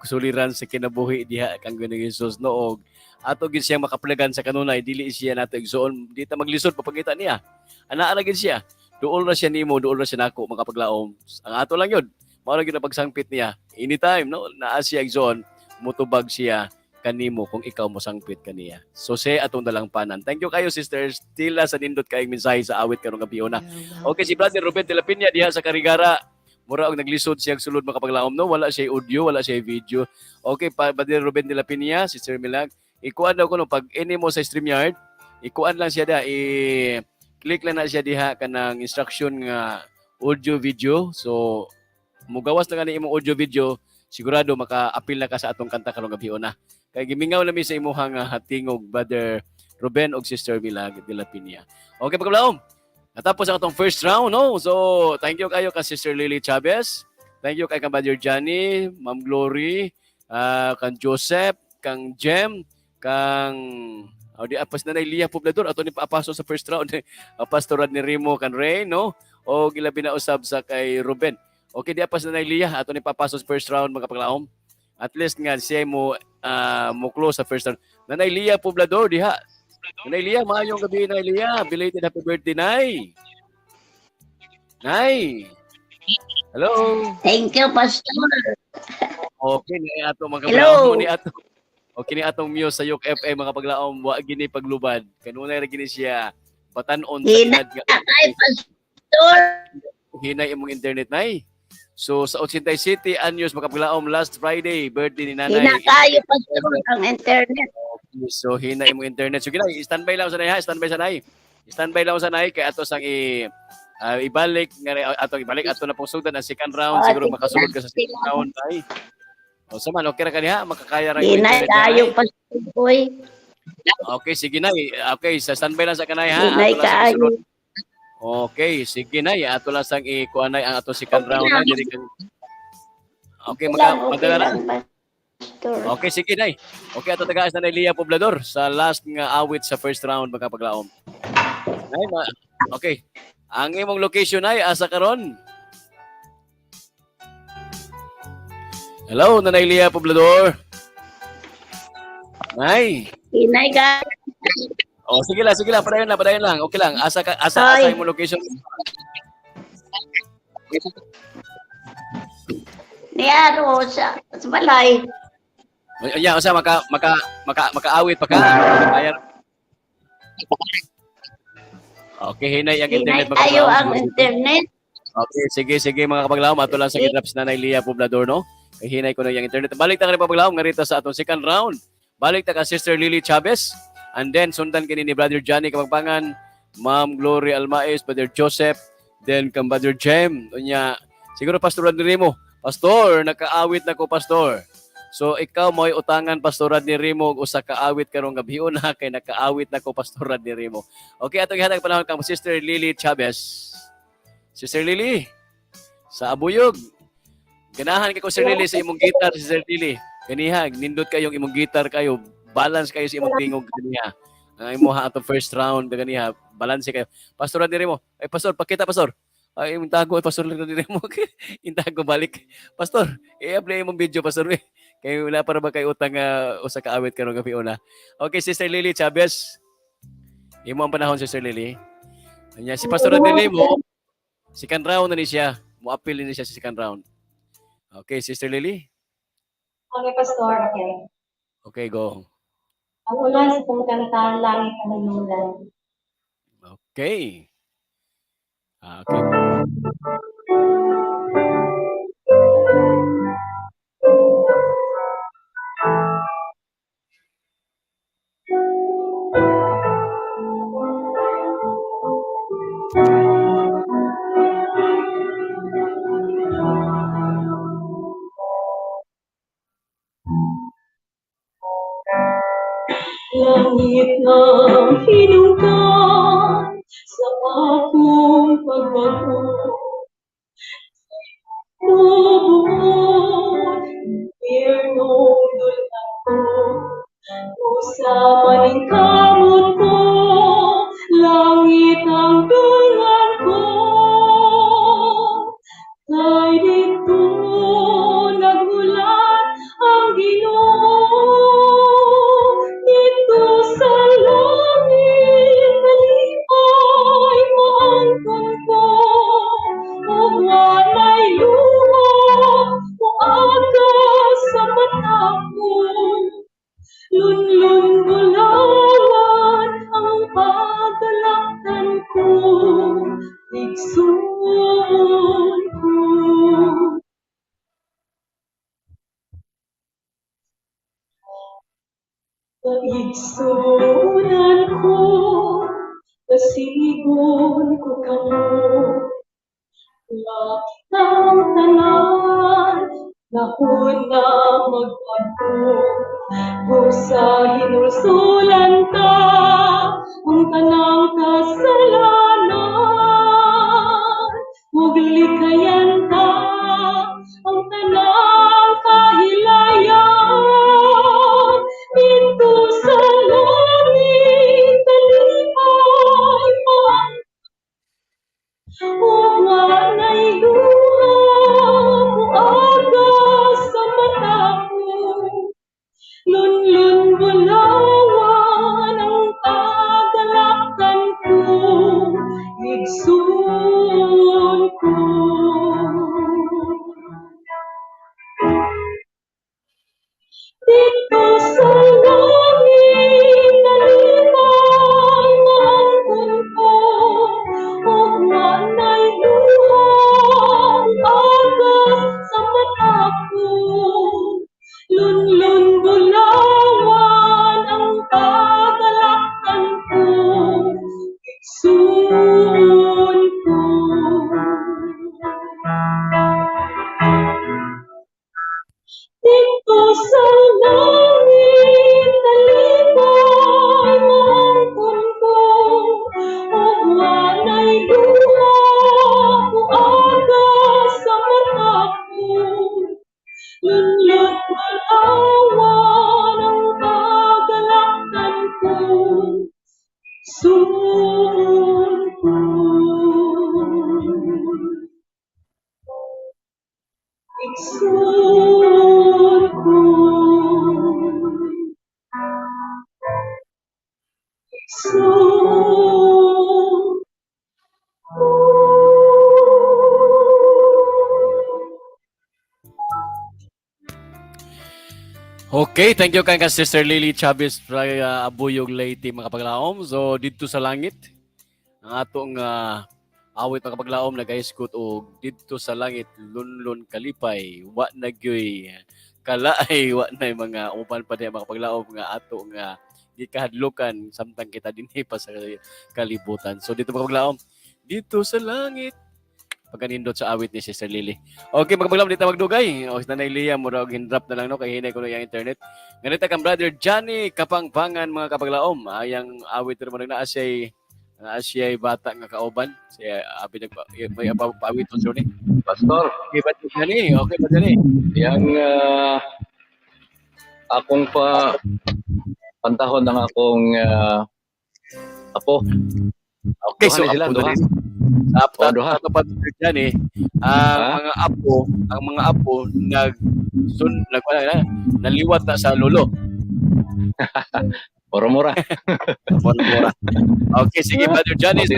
suliran sa kinabuhi diha kang Ginoong Hesus, no, og ato gid siya makaplagan sa kanunay, dili siya nato igsuon, di ta maglisod papakita niya. Anaa ra gid siya. Duol ra siya nimo, duol ra siya nako, makapaglaom. Ang ato lang yun. Mao ra gyud ang pagsangpit niya. Anytime, no, naa siya igsuon, mutubag siya kanimo kung ikaw mosangpit kaniya. So siya atong dalangpanan. Thank you kayo, Sisters Tila, sa nindot kayong mensahe sa awit karong gabi na. You're Okay, si welcome, Brother Ruben de la Peña diha sa Carigara. Mura og naglisod siya sulod, makapaglaom, no. Wala siya audio, wala siya video. Okay, pa Brother Ruben de la Peña, Sister Milag, ikuan daw ko, no, pag ini mo sa StreamYard, ikuan lang siya da, i click lang na siya diha kanang instruction nga audio video. So mugawas na gani imong audio video, sigurado maka-apil na ka sa atong kanta karong gabi na. Kay gimingaw na mi sa imuhang tingog, Brother Ruben og Sister Milag de la Peña. Okay, pagkablaom. Natapos ang atong first round, no? So, thank you kayo ka Sister Lily Chavez. Thank you kay kang Brother Johnny, Ma'am Glory, kang Joseph, kang Jem, kang oh, di apas na Lia Poblador ato ni paapaso sa first round. Pastor ni Remo kan Ray, no? O gilabi na usab sa kay Ruben. Okay, di apas na Lia ato ni papaso sa first round, mga paglaom. At least nga siya mo mo close sa first round. Nanay Lia Poblador diha. Nanay Lia, maayong gabi, Nay Lia. Belated happy birthday, Nay. Nay. Hello. Thank you, Pastor. Okay ni ato mga Hello. paglaom ni ato. Okay ni atong muse sa Yok FM, mga paglaom, wa gini paglubad. Kanunay ra gini siya batan-on sa Hina edad nga kay Pastor. Hinay imong internet, Nay. So sa 87 anyos, mga paglaom, last Friday birthday ni Nanay. Hina kayo, Pastor, ang internet. So hina imong internet. So ginay, standby lang sa nay ha, standby sa nay. Standby lang sa nay kay ato sang i ibalik nga atong ibalik ato na pong sugdan ang second round, Ah, siguro sige makasulod lang, ka sa sige second round, nay. O sa man, okay ra kaniha, makakaya ra imong Hina internet kayo, nay. Pastor. Uy. Okay, sige na. Okay, sa standby lang sa kanay ha. Hinay Ato lang sang kaayo. isulod. Okay, sige na. Ato lang sang ikuan nay ang ato second Okay round lang. na diri kang Okay, Okay maka lang, okay madala ra. lang, Pastor. Okay, sige nay. Okay, ato tagaan sa Nay Lia Poblador sa last nga awit sa first round, mga paglaom. Nay, okay. Ang imong location ay asa karon? Hello, Nanay Lia Poblador. Nay. Hinay ka. Oh, sige lang, sige lang, padayon lang, padayon lang. Okay lang. Asa ka, asa asa Ay. imong location? Niya, sa balay. Ya, usa maka maka maka makaawit pa ka. Kaya. Okay, hinay ang Hinay internet, mga kayo kapaglaom. ang internet. Okay, sige, sige mga kapaglaom. Ato lang sa gidraps na Nanay Lia Poblador, no? Kay hinay ko na yung internet. Balik ta ka paglaom nga rito sa atong second round. Balik ta ka Sister Lily Chavez. And then sundan kini ni Brother Johnny Kapagpangan, Ma'am Glory Almaes, Brother Joseph, then kang Brother Jem. Unya, siguro Pastor Rodney Remo. Pastor, nakaawit na ko, Pastor. So ikaw mo'y utangan, Pastor Rodney Remo og usa ka awit karong gabi una kay nakaawit na ko, Pastor Rodney Remo. Okay, atong ihatag panahon kang Sister Lily Chavez. Sister Lily sa Abuyog. Ganahan kay ko, Sister Lily, sa imong guitar, Sister Lily. Ganiha, nindot kayong imong guitar kayo, balance kayo sa imong tingog ganiha. Ang imuha atong first round ganiha, balance kayo. Pastor Rodney Remo, ay Pastor, pakita Pastor. Ay, imong tago, ay Pastor Rodney Remo. Intago balik. Pastor, i-apply imong video, Pastor. Eh. Kay wala para ba kay utang usa ka awit karong gabi una. Okay, Sister Lily Chavez. Imo ang panahon, Sister Lily. Anya si Pastor Rodney Remo, second round na ni siya. Mo-appeal ni siya sa second round. Okay, Sister Lily. Okay, Pastor. Okay. Okay, go. Ang una sa kong kanta, Langit Kanlungan. Okay. Okay. Langit ng hinungkan sa akong pagbago. Mubuot, impyernong dulhan ko, usa maning Igsoon ko. Kaigsunan ko, kasigon ko kamo, Lakitang tanan, nahuna magbago. Busa hinulsulan ta, ang tanang kasalanan. Ug likayan ta, ang tanang kahilayan. Didto sa langit, kalipay pa ug walay luha moagas sa mata ko. Lunlun bulawan ang kagalakan ko, igsoon ko. Didto sa langit, kalipay maangkon ko, ug walay luha moagas sa mata ko. Lunlun bulawan ang kagalakan ko, igsoon ko. Didto sa langit, kalipay maangkon ko, ug walay luha moagas sa mata ko. Lunlun bulawan ang kagalakan ko, igsoon ko. Igsoon ko. Igsoon ko. Okay, thank you kay ka Sister Lily Chavez fra Abuyog Leyte, mga kapaglaom. So didto sa langit ang atong awit, mga kapaglaom, nag-iskut og didto sa langit lunlun kalipay, wa na gyoy kalaay, wa na mga uban pa diha, mga kapaglaom, nga ato nga gikahadlukan samtang kita dinhi pa sa kalibutan. So didto, mga kapaglaom, didto sa langit, pagkanindot sa awit ni Sister Lily. Okay, mga kapaglaom, dito magdugay. O, Nanay Lia, mura og hindrop na lang, no, kay hinay ko na yung internet. Ganito kang Brother Johnny Kapangpangan, mga kapaglaom. Ayang awit rin mo naa siya'y bata nga kauban. Siya abi nag may paawit to ni. Pastor. Okay ba, Johnny? Okay ba, Johnny? Yang akong pa pantahon ng akong apo. Okay, Duha so ni sila, apo duha. na rin. Sa apo, Oh, duha. ato pa, Johnny, ang Ha? mga apo nag sun nag wala na, naliwat na sa lolo. Mura-mura. Mura-mura. Okay, sige, Brother Johnny sa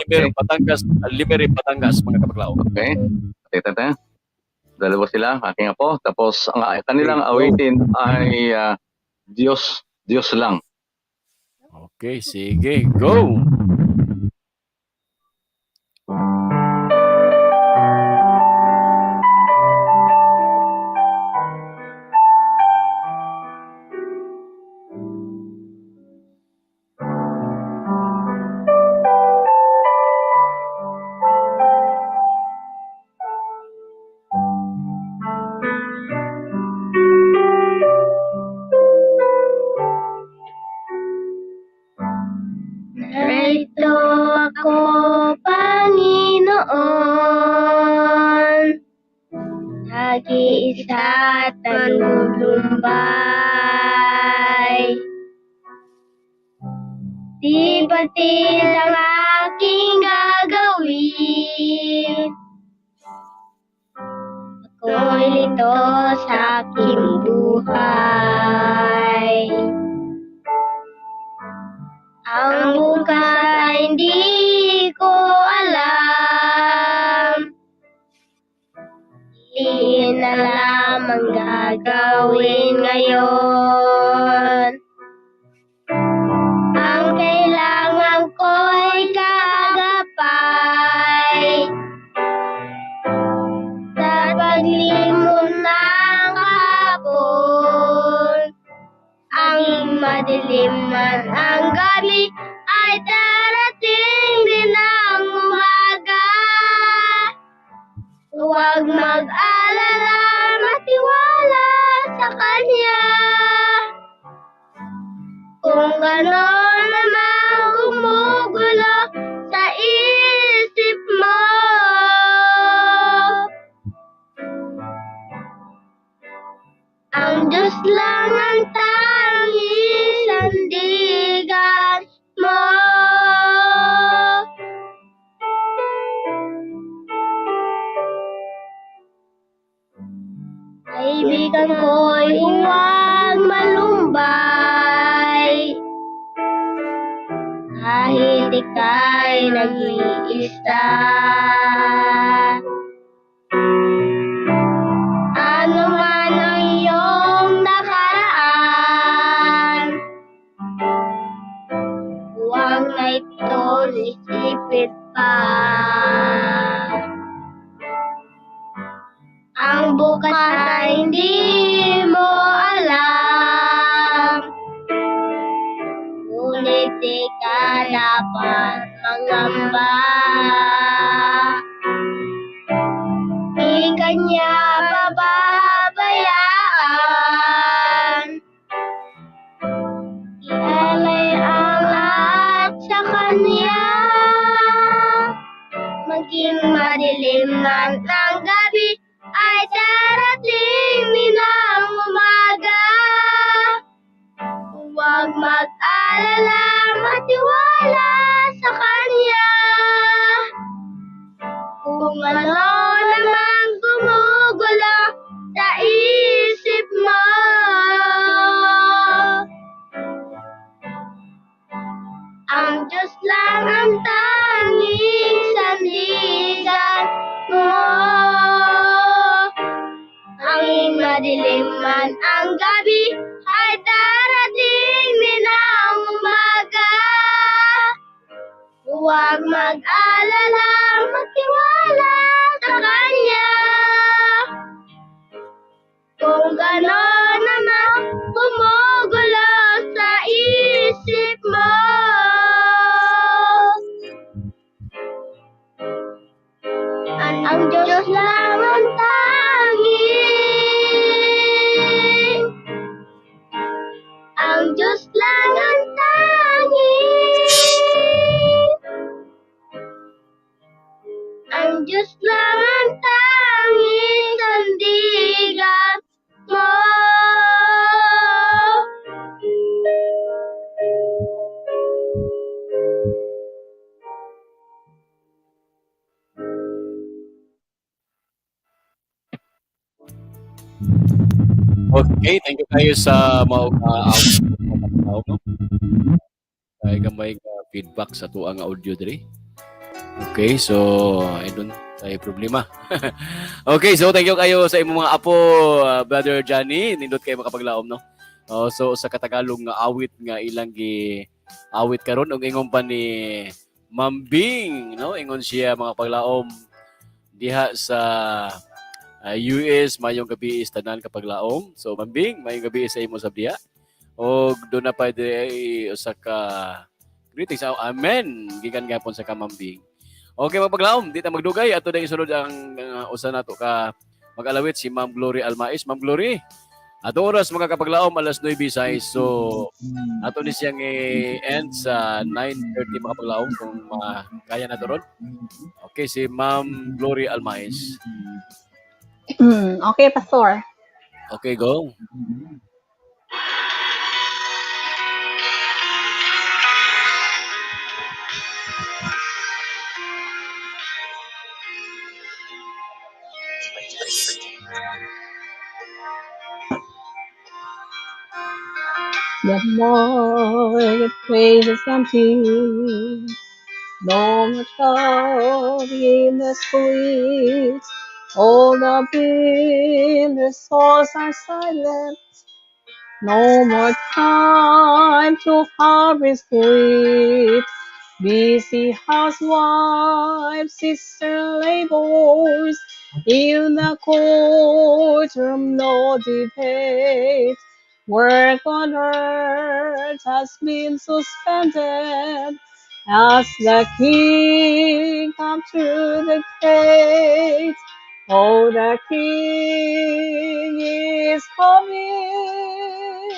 Limeri, Batangas, Limeri, Batangas, mga kapaglaom. Okay. Teka, teka. Dalawa sila, aking apo. Tapos ang kanilang awitin ay Diyos, Diyos lang. Okay, sige, go. Narito ako, Panginoon. Nag-iisa at nalulumbay. Di batid ang aking gagawin. Ako'y lito sa aking buhay. Ang bukas ay hindi ko alam. Piliin na lamang gagawin ngayon. Ang kailangan ko'y kaagapay. Madilim man ang gabi, ay darating din ang umaga. Huwag mag-alala, matiwala sa Kanya. Kung gano'n naman gumugulo sa isip mo, ang Diyos lang ang tanging sandigan mo. Kaibigan ko'y huwag malumbay, kahit ika'y nag-iisa. Ano man ang iyong nakaraan, huwag na ito isipin pa. Ang bukas ay hindi mo alam, ngunit di ka dapat mangamba. Di ka niya pababayaan, ialay ang lahat sa Kanya. Maging madilim man ang gabi, ay darating din ang umaga. Huwag mag-alala, matiwala sa Kanya. Kung ano naman gumugulo sa isip mo, ang Diyos lang ang tanging sandigan mo. Ang madilim man ang gabi, ay darating din ang umaga. Huwag mag-alala, magtiwala sa Kanya. Kung gano'n naman gumugulo sa isip mo, ang Diyos lang ang tanging, ang Diyos lang ang tanging, ang Diyos lang ang tanging sandigan mo. Okay, thank you kayo sa mao no? Kay gamay nga feedback sa tuang audio diri. Okay, so I don't ay problema. Okay, so thank you kayo sa imong mga apo, Brother Johnny, nindot kayo makapaglaom, no. Oh, so sa Katagalog nga awit nga ilang gi awit karon ug ingon pa ni Ma'am Bing, no? Ingon siya mga paglaom diha sa US, mayong gabi is tanan kapaglaom. So Ma'am Bing, mayong gabi sa imo sa diha. Og doon na pa diri usa ka greetings. Amen. Gikan gapon sa ka Ma'am Bing. Okay, mapaglaom, di ta magdugay ato na isunod ang usa nato ka mag-alawit si Ma'am Glory Almais. Ma'am Glory, ato oras mga kapaglaom alas 9:06. So ato ni siyang i-end sa 9:30 mga paglaom kung kaya na to ron. Okay, si Ma'am Glory Almais. Okay, Pastor. Okay, go. The marketplace is empty, no more crowd in the streets. All the builders' souls are silent. No more time to harvest wheat. Busy housewives, sister labors, in the courtroom, no debate. Work on earth has been suspended as the King comes through the gate. Oh, the King is coming.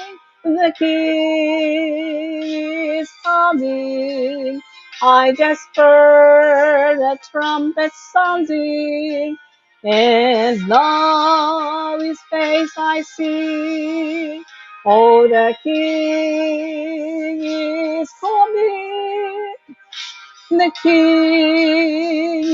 The King is coming. I just heard the trumpet sounding, and now his face I see. Oh, the King is coming. The King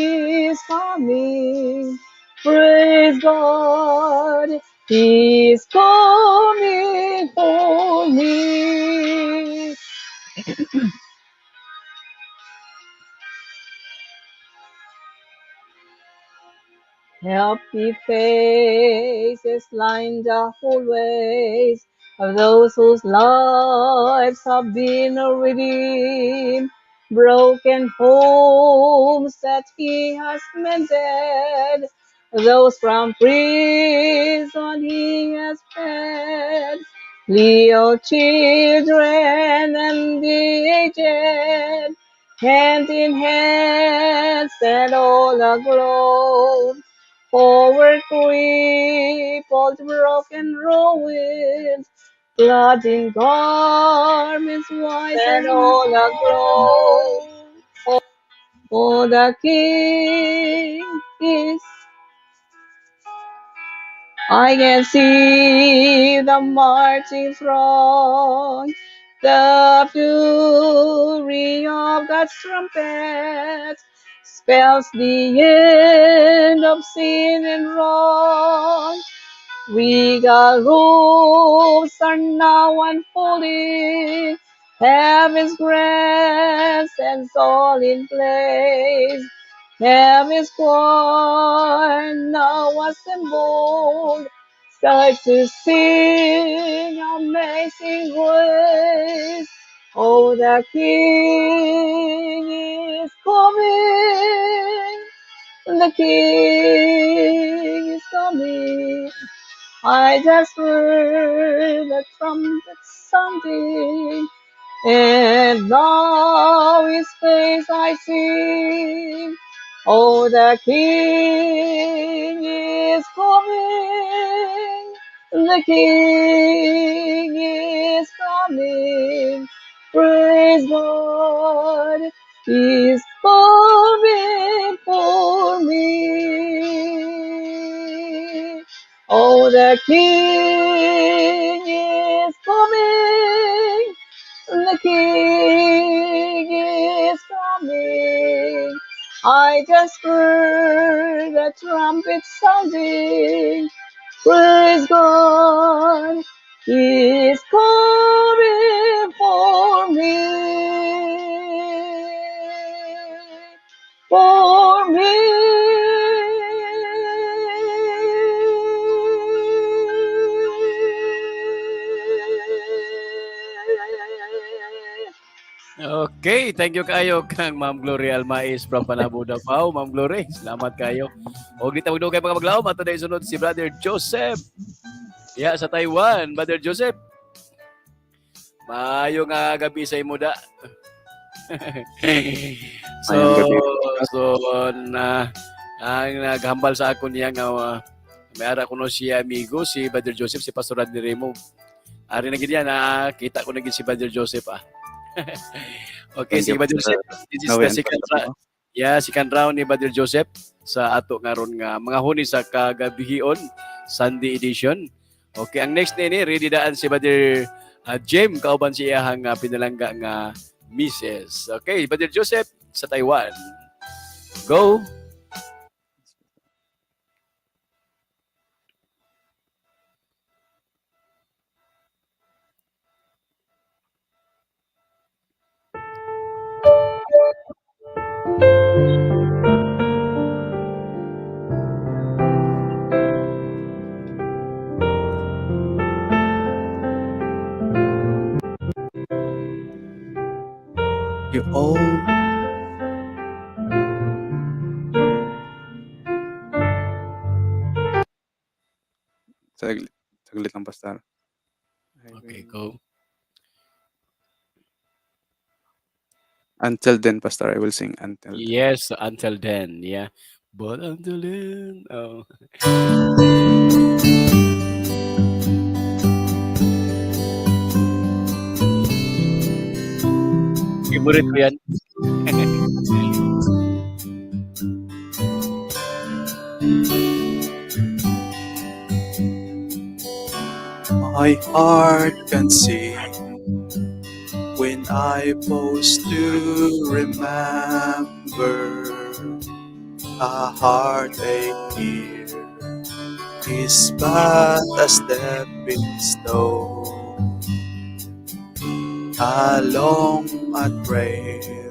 is coming. Praise God. He's coming for me. Happy faces line the hallways of those whose lives have been redeemed. Broken homes that he has mended, those from prison he has fed. Little children and the aged, hand in hand stand all aglow. Forward crippled, broken ruins, clad in garments white and all aglow. For the King is. I can see the marching throng, the fury of God's trumpet spells the end of sin and wrong. Regal robes are now unfolding, heaven's grandstands all in place. Heaven's choir now assembled, start to sing amazing grace. Oh, the King is coming, the King is coming. I just heard the trumpet sounding, and now his face I see. Oh, the King is coming, the King is coming. Praise God, he's coming for me. Oh, the King is coming, the King is coming. I just heard the trumpet sounding. Praise God, he's coming for me. For me. Okay, thank you kayo kang Ma'am Glory Almais from Panabo, Davao. Ma'am Glory, salamat kayo. Og di ta magdugay mga maglaom, ato na isunod si Brother Joseph. Ya sa Taiwan, Brother Joseph. Maayo nga gabi sa imo da. So Maayong gabi. so na ang naghambal sa ako niya nga may ara kuno siya amigo si Brother Joseph, si Pastor Radney Remo. Ari na gid yan, kita ko na gid si Brother Joseph ah. Okay, Thank si you, Brother Pastor Joseph. This is Noe the and second Pastor round. Yeah, second round ni Brother Joseph sa ato ngaron nga mga huni sa kagabihion, Sunday edition. Okay, ang next nini ready daan si Brother Jem kauban si iyahang pinalangga nga Mrs. Okay, Brother Joseph sa Taiwan. Go. You all Saglit, saglit lang, Pastor. I Okay, will go. Until Then, Pastor. I will sing "Until Then." Yes, "Until Then," yeah. But until then, oh. Favorite ko yan. My heart can sing when I pause to remember a heartache here is but a stepping stone along a trail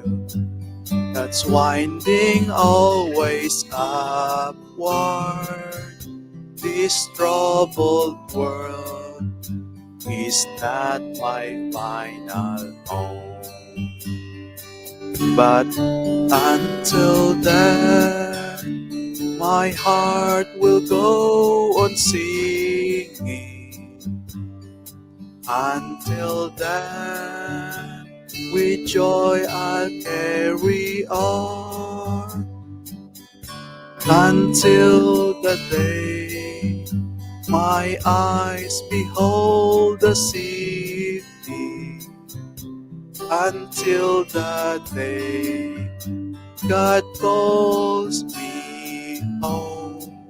that's winding always upward. This troubled world is not my final home. But until then, my heart will go on singing. Until then, with joy I'll carry on. Until the day my eyes behold the city. Until the day God calls me home.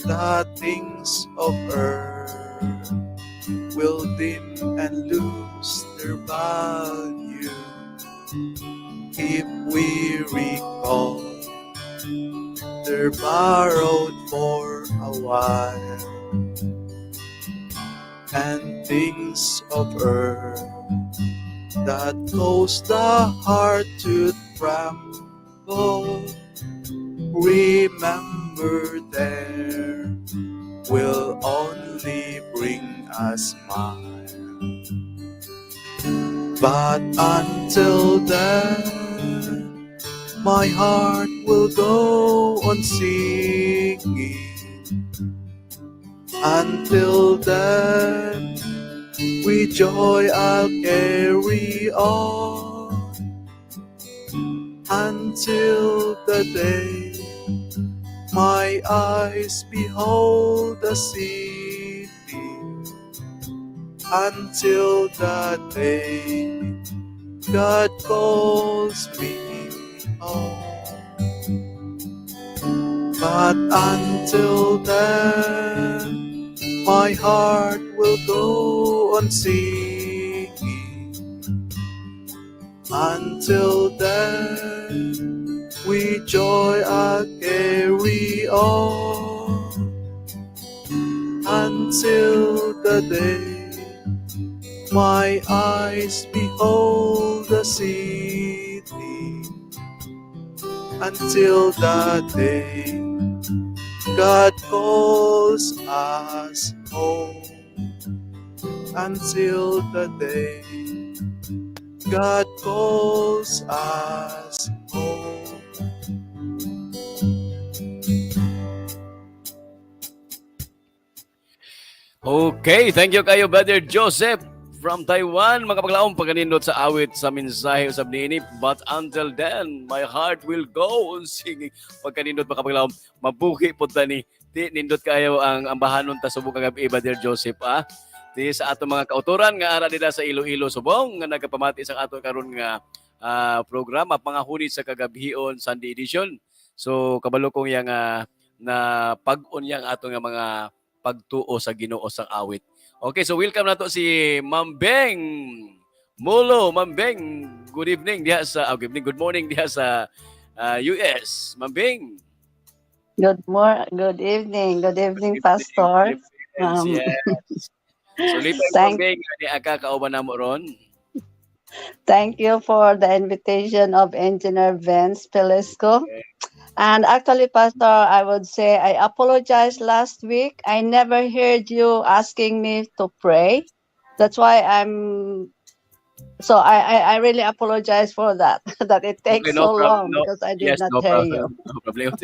The things of earth will dim and lose their value if we recall they're borrowed for a while, and things of earth that cause the heart to tremble, remember there will only bring a smile. But until then, my heart will go on singing. Until then, with joy I'll carry on. Until the day my eyes behold the city. Until the day God calls me home. But until then, my heart will go on singing. Until then, with joy I'll carry on. Until the day my eyes behold the city. Until the day God calls us home. Until the day God calls us home. Okay, thank you kayo, Brother Joseph from Taiwan. Mga paglaom, pagkanindot sa awit sa mensahe usab niini. "But until then, my heart will go on singing." Pagkanindot, mga paglaom, mabuhi po tani. Ti nindot kayo ang ambahanon ta subong kagabi, Brother Joseph, ah. Ti sa ato mga kauturan nga ara nila sa Iloilo subong nga nagapamati sa ato karon nga programa Pangahuni sa Kagabhion Sunday Edition. So kabalo kong yang na pag-on yang ato nga mga pagtuo sa Ginoo sang awit. Okay, so welcome na to si Ma'am Beng Mulo. Ma'am Beng, good evening diha sa oh, good evening, good morning diha sa US. Ma'am Beng. Good evening. Good evening, Pastor. Yes. So lipay, Ma'am Beng, ani aka kauban namo ron. Thank you for the invitation of Engineer Vince Pelisco. And actually, Pastor, I would say I apologized last week. I never heard you asking me to pray. That's why I'm so I really apologize for that, that it takes Okay, no so problem. long No, because I did yes, not no hear problem. you. No problem.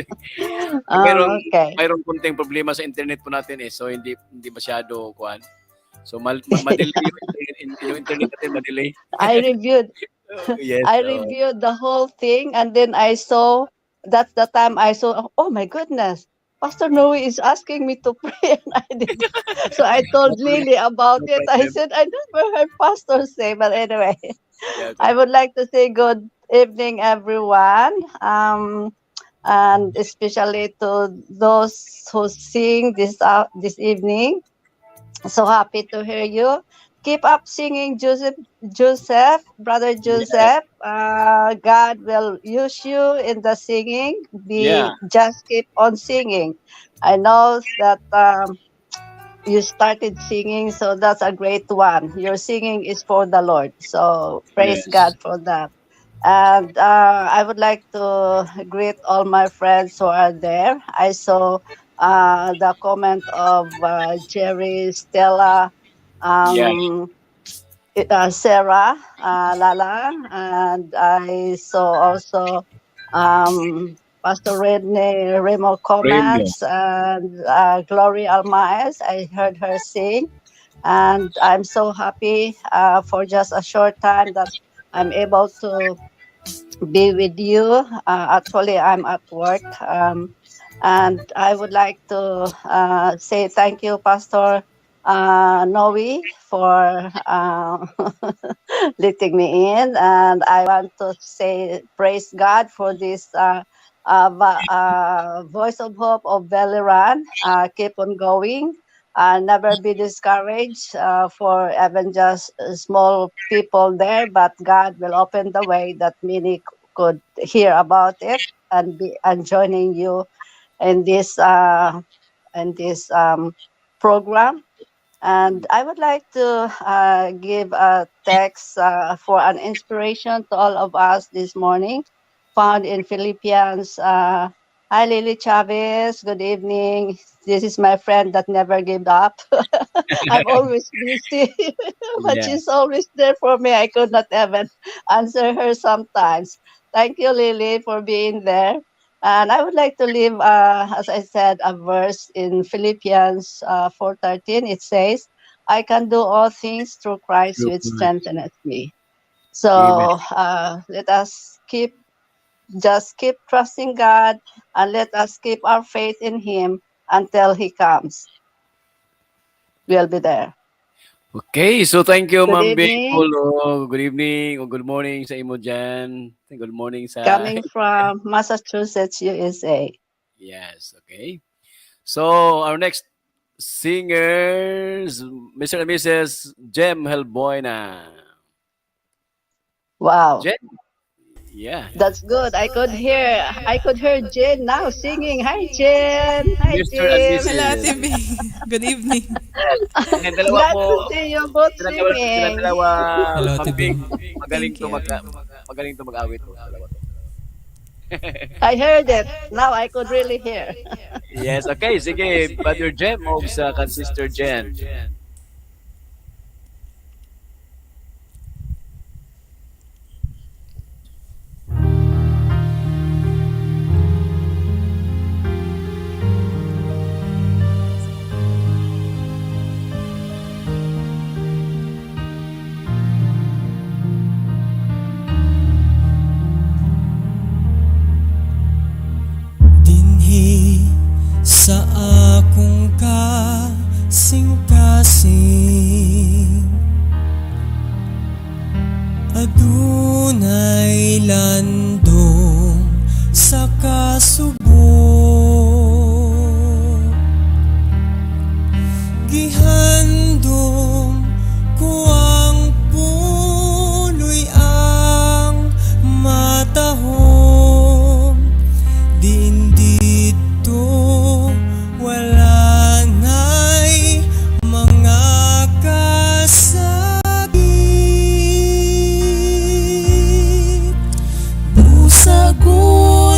Mayroong Okay. mayroong konting problema sa internet po natin eh. So hindi hindi masyado kuan. So ma-delay yung internet natin, ma-delay. I reviewed I reviewed the whole thing and then I saw, that's the time I saw, oh my goodness, Pastor Noe is asking me to pray and I did. So I told Lily about No it. I problem. said, "I never heard Pastor say," but anyway. I would like to say good evening, everyone. And especially to those who sing this evening. So happy to hear you. Keep up singing, Joseph, Joseph, brother Joseph. God will use you in the singing. Be Just keep on singing. I know that you started singing, so that's a great one. Your singing is for the Lord, so praise God for that. And I would like to greet all my friends who are there. I saw the comment of Jerry, Stella, Sarah, Lala, and I saw also Pastor Redney Remo comments and Glory Almaez. I heard her sing, and I'm so happy for just a short time that I'm able to be with you. Actually, I'm at work, and I would like to say thank you, Pastor Noe, for letting me in. And I want to say praise God for this Voice of Hope of Biliran. Keep on going. Never be discouraged for even just small people there, but God will open the way that many could hear about it and be and joining you in this program. And I would like to give a text for an inspiration to all of us this morning, found in Philippians. Hi, Lily Chavez. Good evening. This is my friend that never gave up. I'm always busy, but she's always there for me. I could not even answer her sometimes. Thank you, Lily, for being there. And I would like to leave, as I said, a verse in Philippians 4:13. It says, "I can do all things through Christ Through which Christ. Strengtheneth me." So Amen. let us keep just keep trusting God and let us keep our faith in Him until He comes. We'll be there. Okay, so thank you, Good Ma'am Bing evening. Pulo. Good evening o good morning sa imo dyan. Good morning sa Coming from Massachusetts, USA. Yes, okay. So, our next singers, Mr. and Mrs. Jem Helboyna. Wow. Jem? Yeah. That's good. I could hear Jen now singing. Hi, Jen. Hi, Mr. and Jen. Mrs. Hello, Ate Bing. Good evening. Silang dalawa Glad po. to see you both Silang dalawa, silang singing. Dalawa. Hello, Ate Ma'am Bing, Bing. magaling Thank to you. magaling to mag-awit to. Dalawa to. I heard it. Now I could really hear. Yes, okay. Sige, Brother Jem o sa kan Sister Jen. Dinhi sa akong kasing-kasing, adunay landong sa kasubo. Gihandom ko ang puloy, ang matahom. Diin didto wala na'y mga kasakit. Busa gunitan.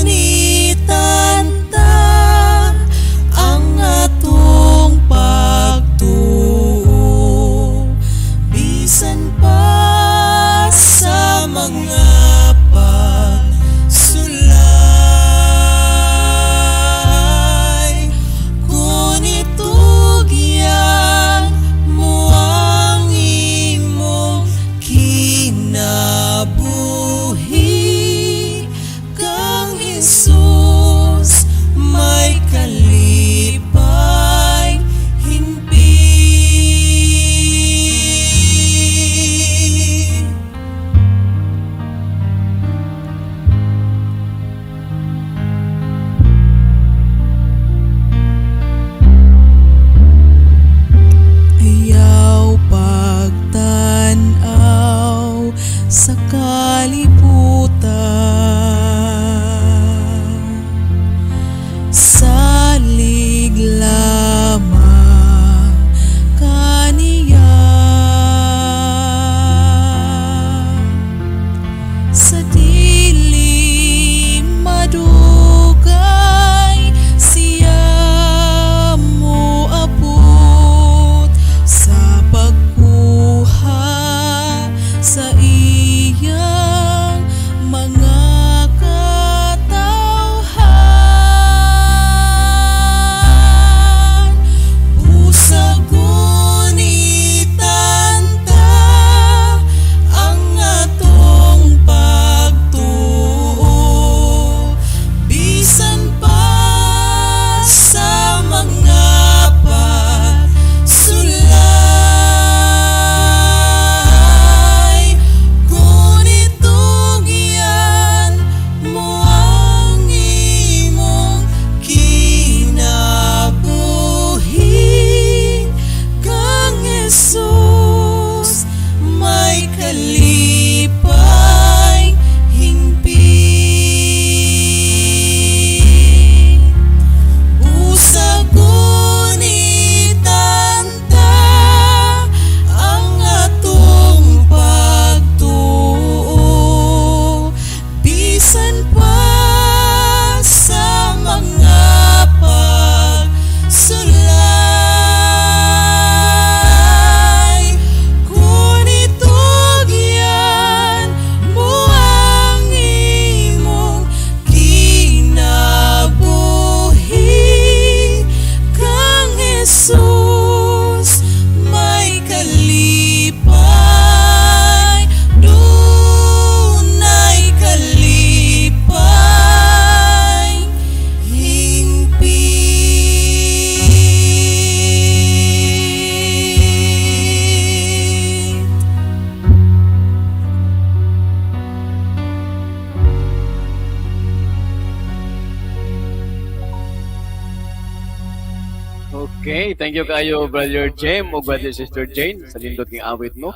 Okay, thank you kayo, Brother Jem o Brother Sister Jane, sa nindot king awit, no.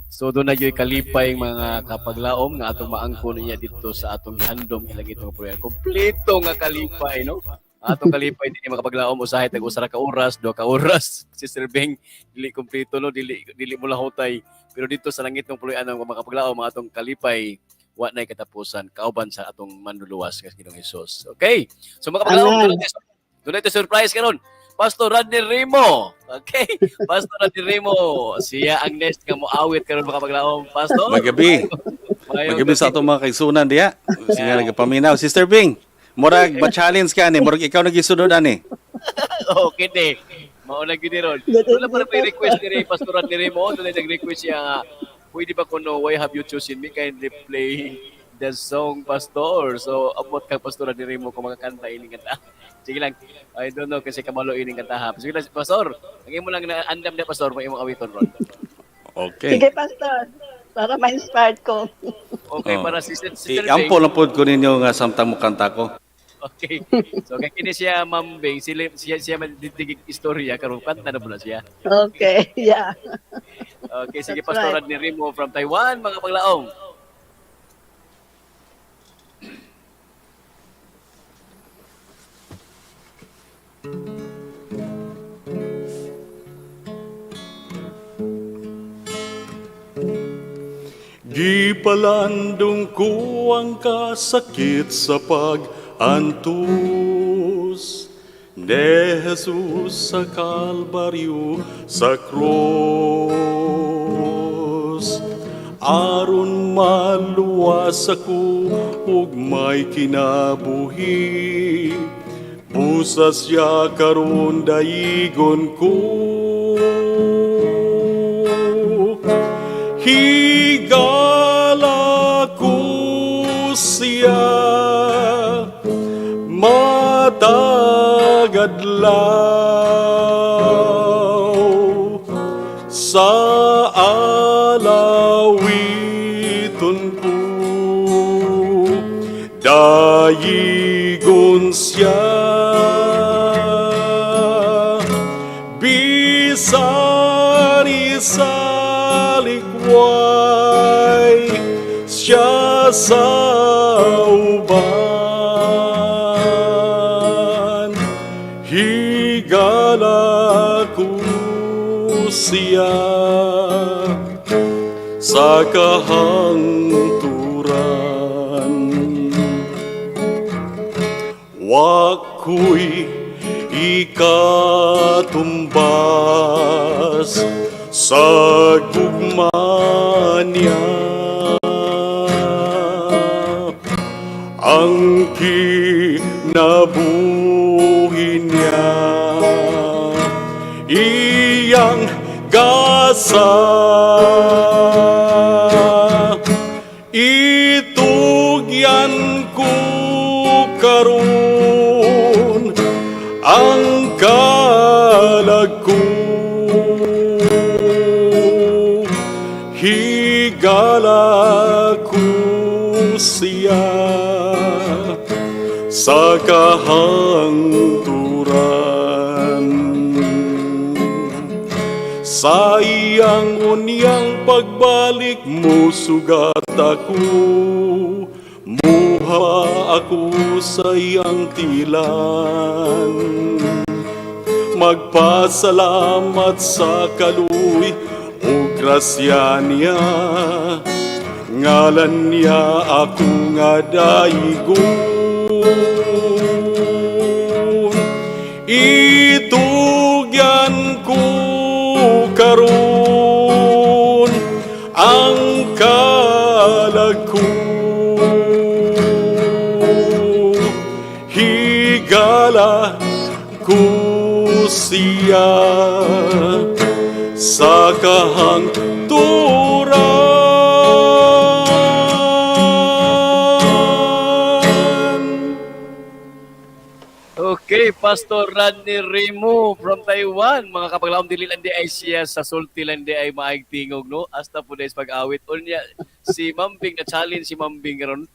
So doon na yo'y kalipay, mga kapaglaom, nga atong maangkon niya dito sa atong handom ilang itong proyekto. Kompleto nga kalipay, no. Atong kalipay dinhi, mga kapaglaom, usahay tag usa ra ka oras, 2 ka oras. Sister Beng, dili kompleto, no, dili dili mo lahutay. Pero dito sa langit ng puloy-an ng mga kapaglaom, atong kalipay wa nay katapusan kauban sa atong manluluwas nga Ginoong Hesus. Okay. So mga kapaglaom, Amen. Doon natin surprise karon. Pastor Rodney Remo. Okay? Pastor Rodney Remo. Siya ang next nga moawit karon, mga kapaglaom. Pastor. Magabi. Mayong Magabi sa atong mga kaigsunan diya. Sige, nagapaminaw. Sister Bing, murag ma-challenge ka ani, murag ikaw nagisunod ani. Okay de. Mao na gyud ni ron. Doon na para may request ni Pastor Rodney Remo. Doon na nag-request siya nga pwede ba kuno "Why Have You Chosen Me", kindly play the song, Pastor. So amot kang Pastor Rodney Remo kung makakanta ining kanta. Sige lang. I don't know kasi kamalo ining kanta ha. Sige lang, Pastor. Ang imo lang na andam na, Pastor, may imong awiton ron. Okay. Sige, Pastor. Para ma-inspired ko. Okay, Oh. para si Sister Iampo Bing. lang pod ko ninyo nga samtang mo kanta ko. Okay. So kay kini siya, Ma'am Bing, sila siya siya man ditigig istorya karon kanta na pala siya. Okay, yeah. Okay, sige. That's Pastor right. Rodney Remo from Taiwan, mga paglaom. Gipalandong ko ang kasakit sa pag-antos ni Jesus sa Kalbaryo sa krus. Aron maluwas ako ug may kinabuhi, busa siya karon daigon ko. Higala ko siya matag adlaw sa alawiton ko dayigon siya bisan isalikway siya sa uban, higala ko siya sa kahangturan. Wa ko'y ikatumbas sa gugma niya, ang kinabuhi niya iyang gasa. Itugyan ko karon ang kalag ko, higala ko siya sa kahangturan. Sa iyang unyang pagbalik mo sugat ako, muha ako sa iyang tilan. Magpasalamat sa kaluoy o grasya niya, ngalan niya ako nga daigon. Itugyan ko karon ang kalag ko, higala ko siya sa kahangturan. Okay, Pastor Rodney Remo from Taiwan. Mga kapaglaom, dili lang di ay siya sa sulti lang di ay maayong tingog, no? Hasta po sa pag-awit. Unya, si Mambing, na challenge si Mambing ron.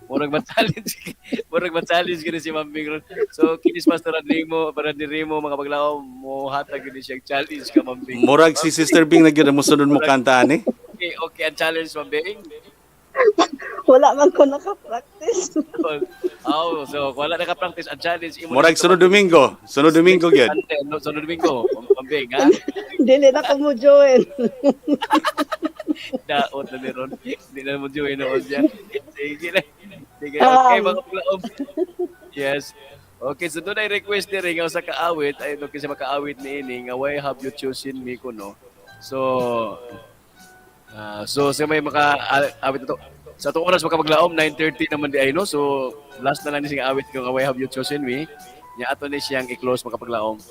Murag ma-challenge gid si Ma'am Bing ron. So kinis Pastor Rimo, Brother Rimo, mga paglaom, mo hatag gid siya challenge ka, Ma'am Bing. Murag si Sister Bing na gyud ang mosunod mo kanta ani. Okay, ang challenge, Ma'am Bing. Wala man ko naka-practice. Oh, so kung wala naka-practice ang challenge imo. Murag sunod Domingo, sunod Domingo gyud. Sunday, no, sunod Domingo, Ma'am Bing, ha? Dili na ko mo join. Daot na meron. Hindi na mo join noon siya. Sige na. Sige, okay, mga paglaom. Yes. Okay, so doon ay request ni rin sa kaawit, ay no, kasi makaawit ni ini nga "Why Have You Chosen Me" kuno. So so sa may maka awit na to. Sa atong oras, mga paglaom, 9:30 naman di ay, no. So last na lang ni siyang awit ko nga "Why Have You Chosen Me". Nya ato ni siyang i-close, mga paglaom.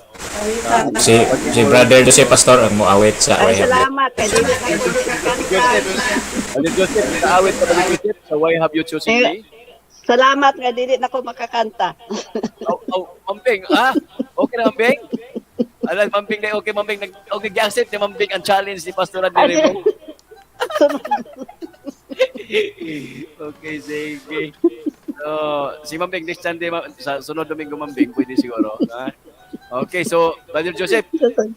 Si Brother Jose, Pastor, ang moawit sa Ay, "Why Have You". salamat. Kay dili na ko makakanta. Joseph, Brother Joseph, kaawit ka, Brother Joseph, sa "Why Have You Chosen Me"? Salamat nga dili na ko makakanta. Oh, oh, Ma'am Bing, ah? Okay na, Ma'am Bing? Ala, Ma'am Bing, okay, Ma'am Bing. Okay, gi-accept ni Ma'am Bing ang challenge ni Pastor Randy Remo. Okay, sige. So, si Ma'am Bing, next Sunday, sa sunod Domingo, Ma'am Bing, pwede siguro. Ha? Okay, so, Brother Joseph,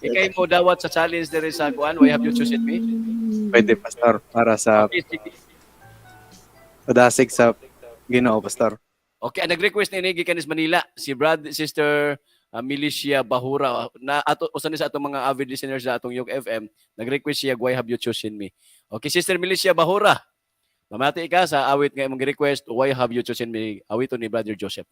ikay mo dawat sa challenge diri sa kuan, "Why Have You Chosen Me"? Pwede, Pastor, para sa Okay, sige. padasig sa Ginoo, Pastor. Okay, ang nag-request ni gikan is Manila, si Brad Sister Milicia Bahura na ato usa ni sa atong mga avid listeners sa atong Yok FM. Nag-request siya "Why Have You Chosen Me". Okay, Sister Milicia Bahura. Mamati ka sa awit nga imong request, "Why Have You Chosen Me", awiton ni Brother Joseph.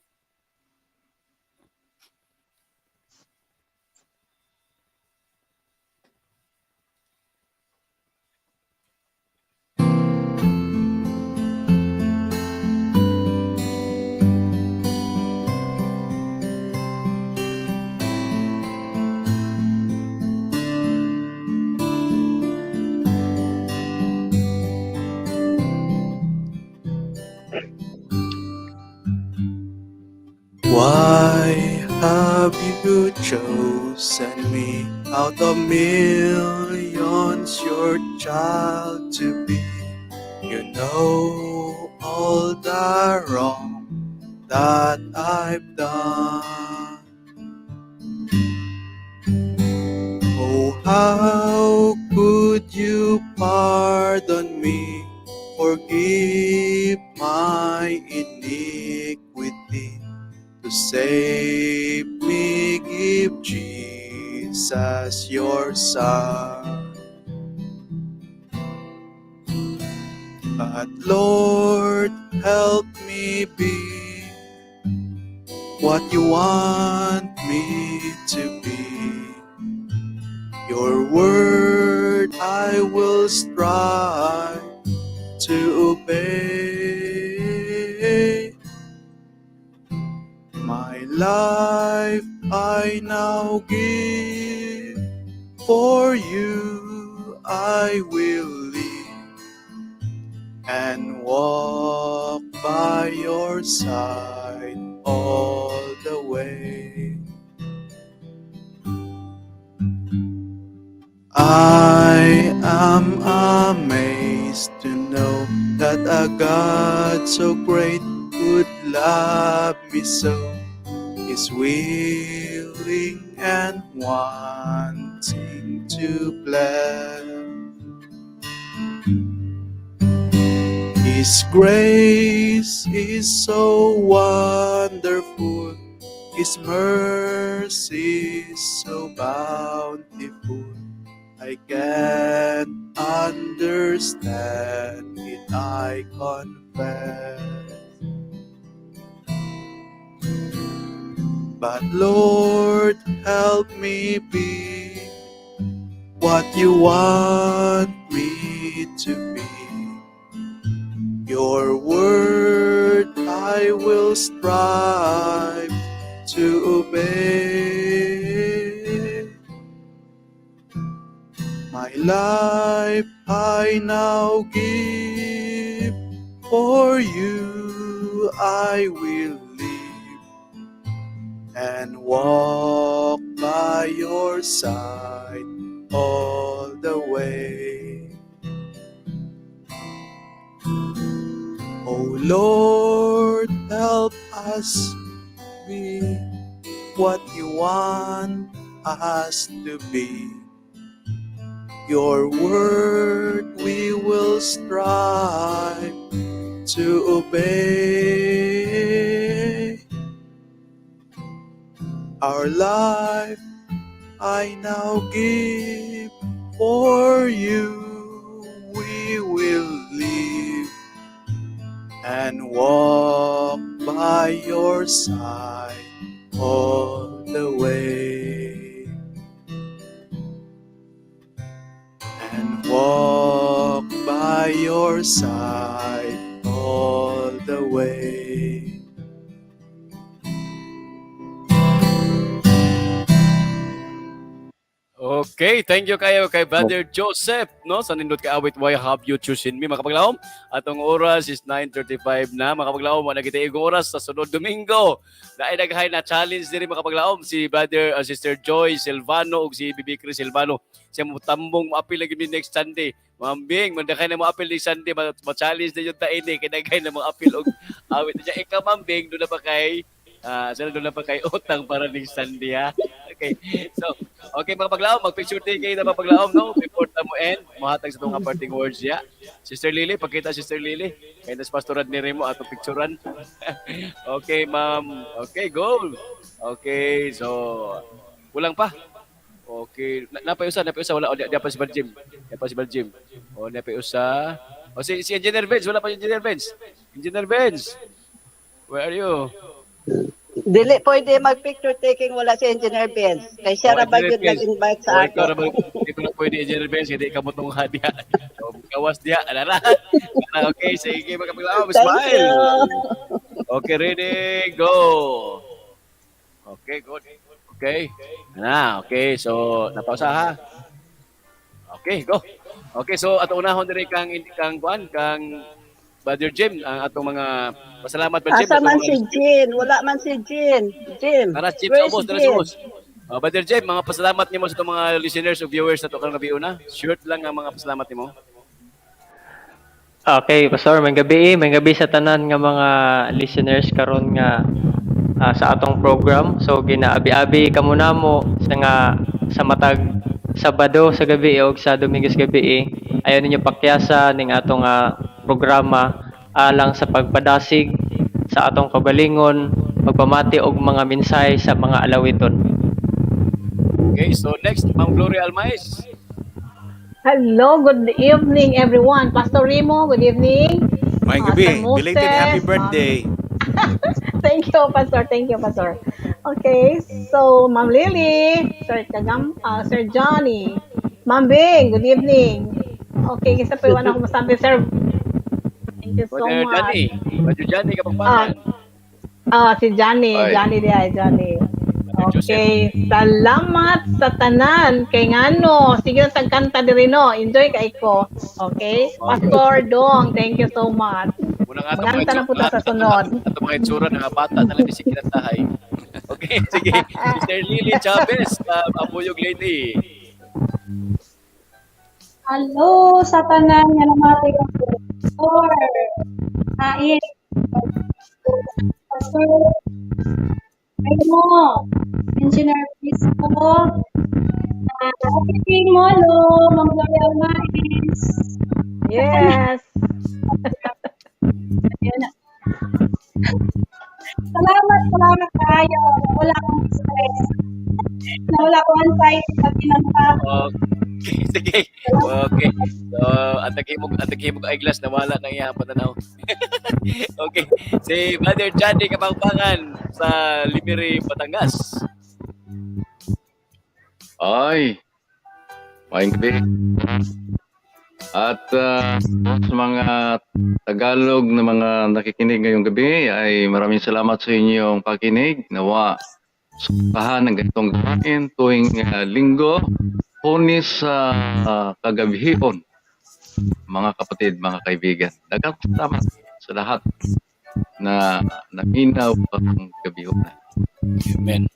Why have you chosen me out of millions, your child to be? You know all the wrong that I've done. Oh, how could you pardon me? Forgive my iniquity. To save me, give Jesus your Son. But Lord, help me be what you want me to be. Your word I will strive to obey. My life I now give, for you I will live and walk by your side all the way. I am amazed to know that a God so great could love me so, is willing and wanting to bless. His grace is so wonderful, His mercy is so bountiful. I can't understand it, I confess. But Lord, help me be what you want me to be. Your word I will strive to obey. My life I now give, for you I will live and walk by your side all the way. Oh Lord, us be what you want us to be. Your word we will strive to obey. Our life I now give for you. We will live and walk by your side all the way. And walk by your side all the way. Okay, thank you kayo kay Brother Joseph, no? Sa nindot kay awit "Why Have You Chosen Me", mga kapaglaom. Atong oras is 9:35 na, mga kapaglaom, wala kita igong oras sa sunod Domingo. Naay naghay na challenge diri, mga kapaglaom, si Brother Sister Joy Silvano ug si Bibi Chris Silvano. Siya mo tambong moapil lagi ni next Sunday. Mambing, mandakay na mo apil next Sunday, ma-challenge na yung taini kay daghay na mo apil og awit niya. Ikaw, Mambing, doon na pa kay sila doon na pa kay utang para next Sunday, ha. Okay. So, okay, mga paglaom, mag-picture tayo kayo na mga paglaom, no? Before ta mo end, mohatag sa itong parting words ya. Sister Lily, pagkita Sister Lily. Kay nas pastoran ni Remo atong picturean. Okay, ma'am. Okay, go. Okay, so kulang pa. Okay, napayusa, napayusa wala o di, di pa si Baljim. Di pa si Baljim. O napayusa. O si Engineer Benz, wala pa si Engineer Benz. Engineer Benz. Where are you? Dili pwede mag-picture taking wala si Engineer Benz. Kay siya ra ba Engineer gyud Benz. nag-invite sa Oh, ikaw ato. ra ba, di ko na pwede, Engineer Benz, hindi ka mo tong hadiya. So, gawas diya, alala. Okay, sige, mga kapaglaom, Thank smile. you. Okay, ready, go. Okay, good. Okay. Na, okay. So, napausa ha. Okay, go. Okay, so ato unahon diri kang kang kuan kang Brother Jim ang atong mga pasalamat, Brother Jim. Asa Atong man mga si Jean? Wala man si Jean. Jim, Tara, Jim, sa where's ubos, tara sa Jean? ubos. Brother Jim, mga pasalamat nimo sa itong mga listeners o viewers na to karong gabi una. Short lang ang mga pasalamat nimo. Okay, Pastor, may gabi, may gabi sa tanan nga mga listeners karon nga sa atong program. So ginaabi-abi kamo namo sa nga sa matag Sabado sa gabi og sa Domingo sa gabi. Ayaw ninyo pakyasa ning atong programa alang sa pagpadasig sa atong kaugalingon, pagpamati og mga mensahe sa mga alawiton. Okay, so next, Ma'am Gloria Almais. Hello, good evening everyone. Pastor Remo, good evening. Maayong gabi. Sir Moses, Belated happy birthday. Thank you, Pastor. Thank you, Pastor. Okay, so Ma'am Lily, Sir Kagam, Sir Johnny, Ma'am Bing, good evening. Okay, kisa pa iwan ako masabi, Sir. Thank you so Brother much. Johnny. Brother Johnny, Kapampangan. Si Johnny, Ay. Johnny di ay, Johnny. Okay, salamat sa tanan kay ngano. Sige sa kanta diri no. Enjoy kay ko. Okay? Pastor Dong, thank you so much. Muna nga Manganta na po ta sa sunod. Ato mga itsura ng bata na lang si kinatahay. Okay, sige. Sister Lily Chavez, Abuyog Lady. Hello sa tanan nga namati ko. Pastor. Hain. Pastor Remo, Engineer Pisco, Ate Molo, Ma'am Gloria Almaris. Yes. Ayun na. Salamat, salamat kayo. Wala akong stress. Nawala ko anxiety pag kinanta. Okay, sige. Okay. So, atake mo eyeglass nawala na iya pananaw. Okay. Si Brother Johnny Kapangpangan sa Limiri, Batangas. Ay, maayong gabi. At sa mga Tagalog na mga nakikinig ngayong gabi ay maraming salamat sa inyong pakinig. Nawa, sukahan ng ganitong gawain tuwing linggo, hunis sa kagabihon. Mga kapatid, mga kaibigan, daghang salamat sa lahat na naminaw ang gabi. Amen.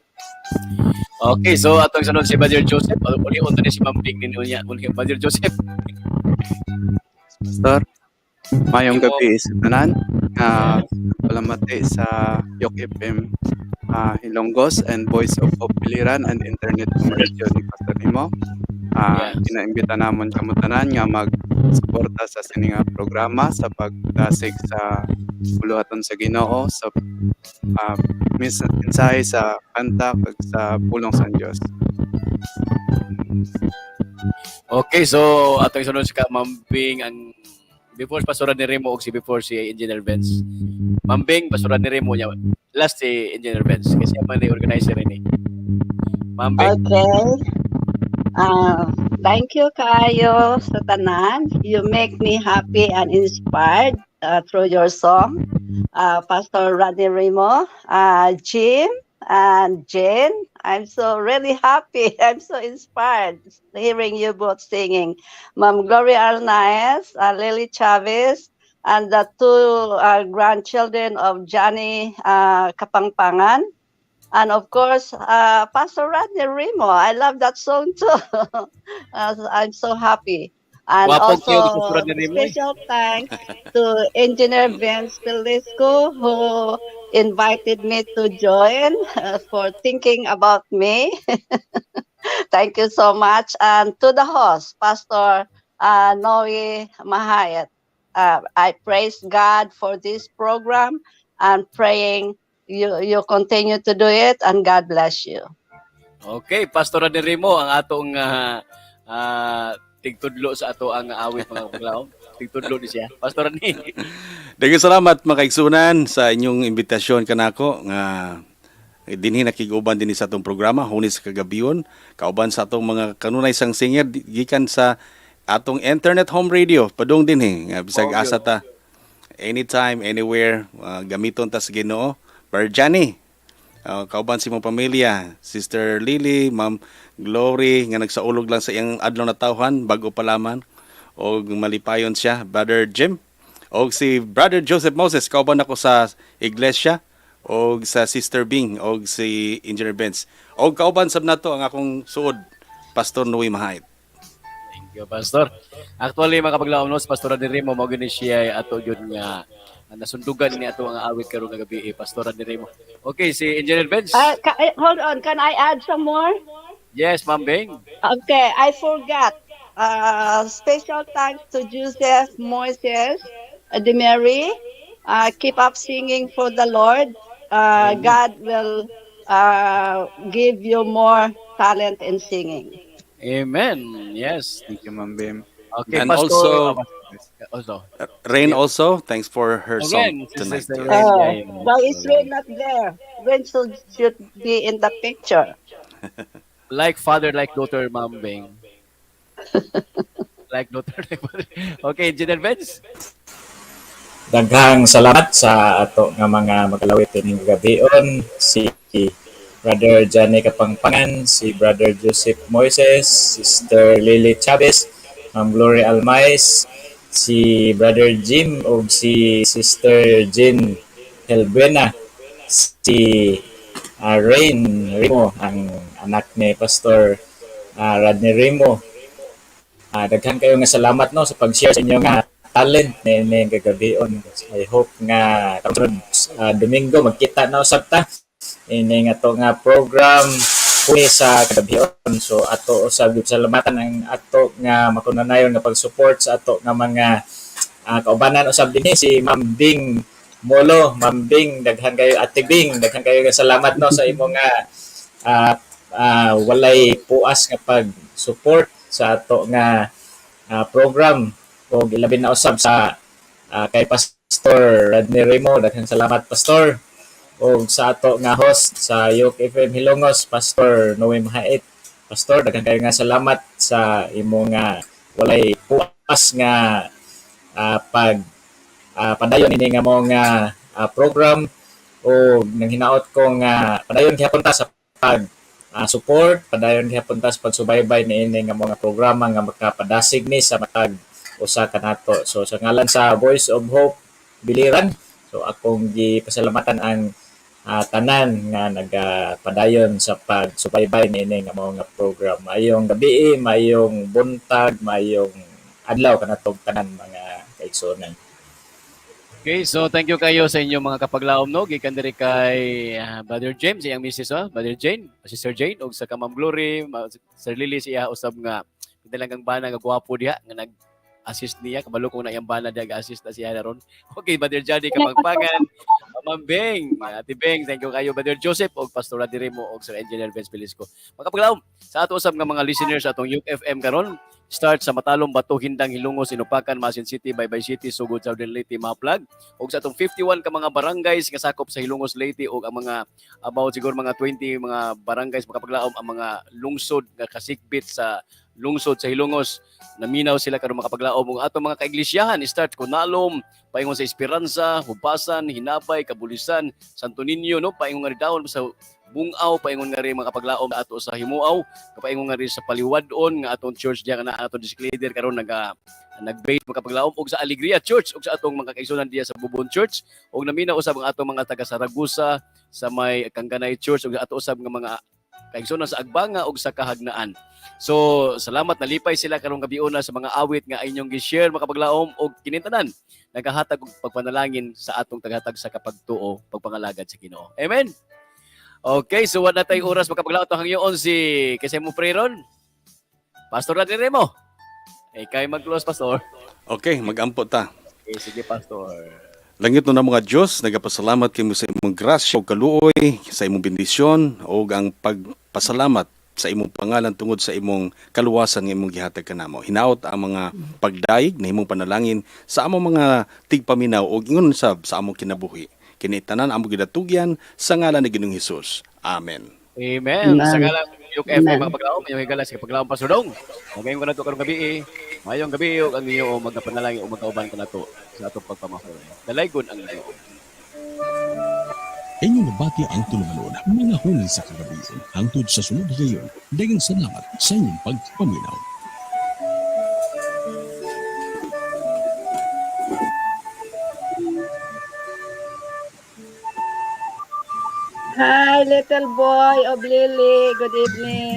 Okay, so atong sunod si Brother Joseph. Uli unta ni si Ma'am Bing ninyo niya. Uli Brother Joseph. Pastor. Maayong gabi sa tanan nga palamati sa Yok FM Hilongos and Voice of Hope Biliran and Internet Radio ni Pastor Nimo. Ginaimbita namon kamo tanan nga magsuporta sa sini nga programa sa pagdasig sa buluhaton sa Ginoo sa mensahe sa kanta kag sa pulong sa Dios. Okay, so atong isunod si ka Ma'am Bing, ang before Pastor ni Remo og si before si Engineer Vince. Ma'am Bing, Pastor ni Remo niya. Last si Engineer Vince kasi siya man ang organizer ini. Ma'am Bing. Okay. Thank you kayo sa tanan. You make me happy and inspired through your song. Pastor Rodney Remo, Jim, and Jane. I'm so really happy. I'm so inspired hearing you both singing. Ma'am Gloria Arnaez, Lily Chavez, and the two grandchildren of Johnny Kapangpangan. And of course, Pastor Rodney Remo. I love that song too. I'm so happy. And Gwapo also, kayo, Pastor Rodney Remo, eh. special thanks to Engineer Vince Pelisco, who invited me to join for thinking about me. Thank you so much. And to the host, Pastor Noe Mahayat. I praise God for this program and praying you continue to do it, and God bless you. Okay, Pastor Rodney Remo ang atong tigtudlo sa ato ang awit, mga kapaglaom. Tigtudlo ni siya. Pastor Rodney. Daghang salamat, mga kaigsunan, sa inyong imbitasyon kanako nga dinhi nakig-uban dinhi sa atong programa Huni sa Kagabion, kauban sa atong mga kanunay sang singer gikan sa atong internet home radio padung dinhi nga bisag asa ta, anytime, anywhere, gamiton ta sa Ginoo. Brother Johnny, kauban si mong pamilya, Sister Lily, Ma'am Glory nga nagsaulog lang sa iyang adlaw na tawhan, bago pa laman og malipayon siya, Brother Jim og si Brother Joseph Moses kauban ako sa iglesia, og sa Sister Bing og si Engineer Benz, og kauban sab nato ang akong suod, Pastor Noe Mahayit. Thank you, Pastor. Actually, mga kapaglaom, no, si Pastor Rodney Remo, mao gyud ni siya ay ato yun nga nasundugan ni ato ang awit karong nga gabi, eh, Pastor Rodney Remo. Okay, si Engineer Benz. Hold on, can I add some more? Yes, Ma'am Bing. Okay, I forgot. Special thanks to Joseph Moises Demary. Keep up singing for the Lord. God will give you more talent in singing. Amen. Yes. Thank you, Ma'am Bim. Okay, And Pastor. also Also. Rain also, thanks for her Oh, song Rain, tonight. Sister Yes. Rain. Oh, Yeah. why is Rain not there? Rain should be in the picture. Like father, like daughter, Ma'am Bing. Like daughter, like father. Okay, Engineer Benz. Daghang salamat sa ato nga mga magalawit ining gabion, si Brother Johnny Kapangpangan, si Brother Joseph Moises, Sister Lily Chavez, Ma'am Glory Almais, si Brother Jim ug si Sister Jean Helbuena, si Rain Rimo, ang anak ni Pastor Rodney Rimo. Daghan kayo nga salamat, no, sa pag-share sa inyong nga talent ni gagabion. I hope nga karon Domingo magkita na usab ta ini nga to nga program Huni sa Kagabion. So ato usab salamatan ang ato nga makunanayon nga pag-support sa ato nga mga kaubanan usab dinhi, si Ma'am Bing Molo. Ma'am Bing, daghan kayo, Ate Bing, daghan kayo nga salamat, no, sa imo nga walay puas nga pag-support sa ato nga program, ug ilabi na usab sa kay Pastor Rodney Remo, daghang salamat, Pastor, ug sa ato nga host sa Yok FM Hilongos, Pastor Noe Mahait. Pastor, daghan kayo nga salamat sa imo nga walay puas nga pag padayon ini nga mo nga program, o nang hinaot ko nga padayon gihapon ta sa pag support, padayon gihapon ta sa pagsubaybay niini nga mga programa nga makapadasig ni sa matag usa kanato. So sa ngalan sa Voice of Hope Biliran, so akong gipasalamatan ang tanan nga nagapadayon sa pagsubaybay niini nga mga program. Maayong gabi, maayong buntag, maayong adlaw kanatong tanan, mga kaigsuonan. Okay, so thank you kayo sa inyong mga kapaglaom, no. Gikan diri kay Brother James, iyang misis, oh, Brother Jane, Sister Jane ug sa ka Ma'am Glory, Sir Lily, siya usab nga kang bana nga gwapo diha nga nag assist niya, kabalo ko na iyang bana diha ga-assist na siya ron. Okay, Brother Johnny Kapangpangan, Ma'am Beng, Ate Beng, thank you kayo, Brother Joseph ug Pastor Adiremo ug Sir Engineer Vince Velasco. Mga kapaglaom, sa ato usab nga mga listeners sa atong UFM karon, start sa Matalom, Bato, Hindang, Hilongos, Inupakan, Masin City, Baybay City, Sugod, Southern Leyte, Maplag, ug sa atong 51 ka mga barangays nga sakop sa Hilongos, Leyte, ug ang mga about siguro mga 20 mga barangays, makapaglaom, ang mga lungsod nga kasikbit sa lungsod sa Hilongos, naminaw sila karon, makapaglaom. Ug atong mga kaiglesiyahan, start Kunalom paingon sa Esperanza, Hubasan, Hinabay, Kabulisan, Santo Niño, no, paingon nga rin dawon sa Bungaw, paingon nga rin, mga kapaglaom, ato sa Himuaw, paingon nga rin sa Paliwadon nga atong church diya nga na atong district leader karon naga nag-base, mga kapaglaom, ug sa Alegria Church ug sa atong mga kaigsunan diya sa Bubon Church, ug naminaw usab ang atong mga taga Saragusa sa may Kanganay Church, ug ato usab nga mga kaigsunan sa Agbanga ug sa Kahagnaan. So salamat, nalipay sila karong gabiuna sa mga awit nga inyong gi-share, makapaglaom, og kinintanan nagahatag og pagpanalangin sa atong tagahatag sa kapagtuo, pagpangalagad sa Ginoo. Amen. Okay, so wala tayong oras, makapaglaom, atong hangyoon si kasi mo pray ron. Pastor Remo. Eh, kay mag-close, Pastor. Okay, magampo ta. Okay, sige, Pastor. Langit na mga Diyos, nagapasalamat kamo sa imong grasya ug kaluoy, sa imong bendisyon ug ang pagpasalamat sa imong pangalan tungod sa imong kaluwasan nga imong gihatag kanamo. Hinaot ang mga pagdayeg na imong panalangin sa among mga tigpaminaw ug ingon sab sa among kinabuhi. Kini tanan among gidatugyan sa ngalan ni Ginoong Hesus. Amen. Amen. Amen. Sa ngalan ng FM, Amen. mga paglaom, inyong higala sa paglaom, Pastor Dong. Magayon ko na to karong gabi. Mayong gabi ug ang Ginoo magkapanalangin ug magkauban kanato sa atong pagpamahoy. Dalaygon ang Ginoo. Inyong nabati ang tulumanon, mga huni sa kagabion. Hangtod sa sunod higayon, daghang salamat sa inyong pagpaminaw. Hi, little boy of Lily. Good evening.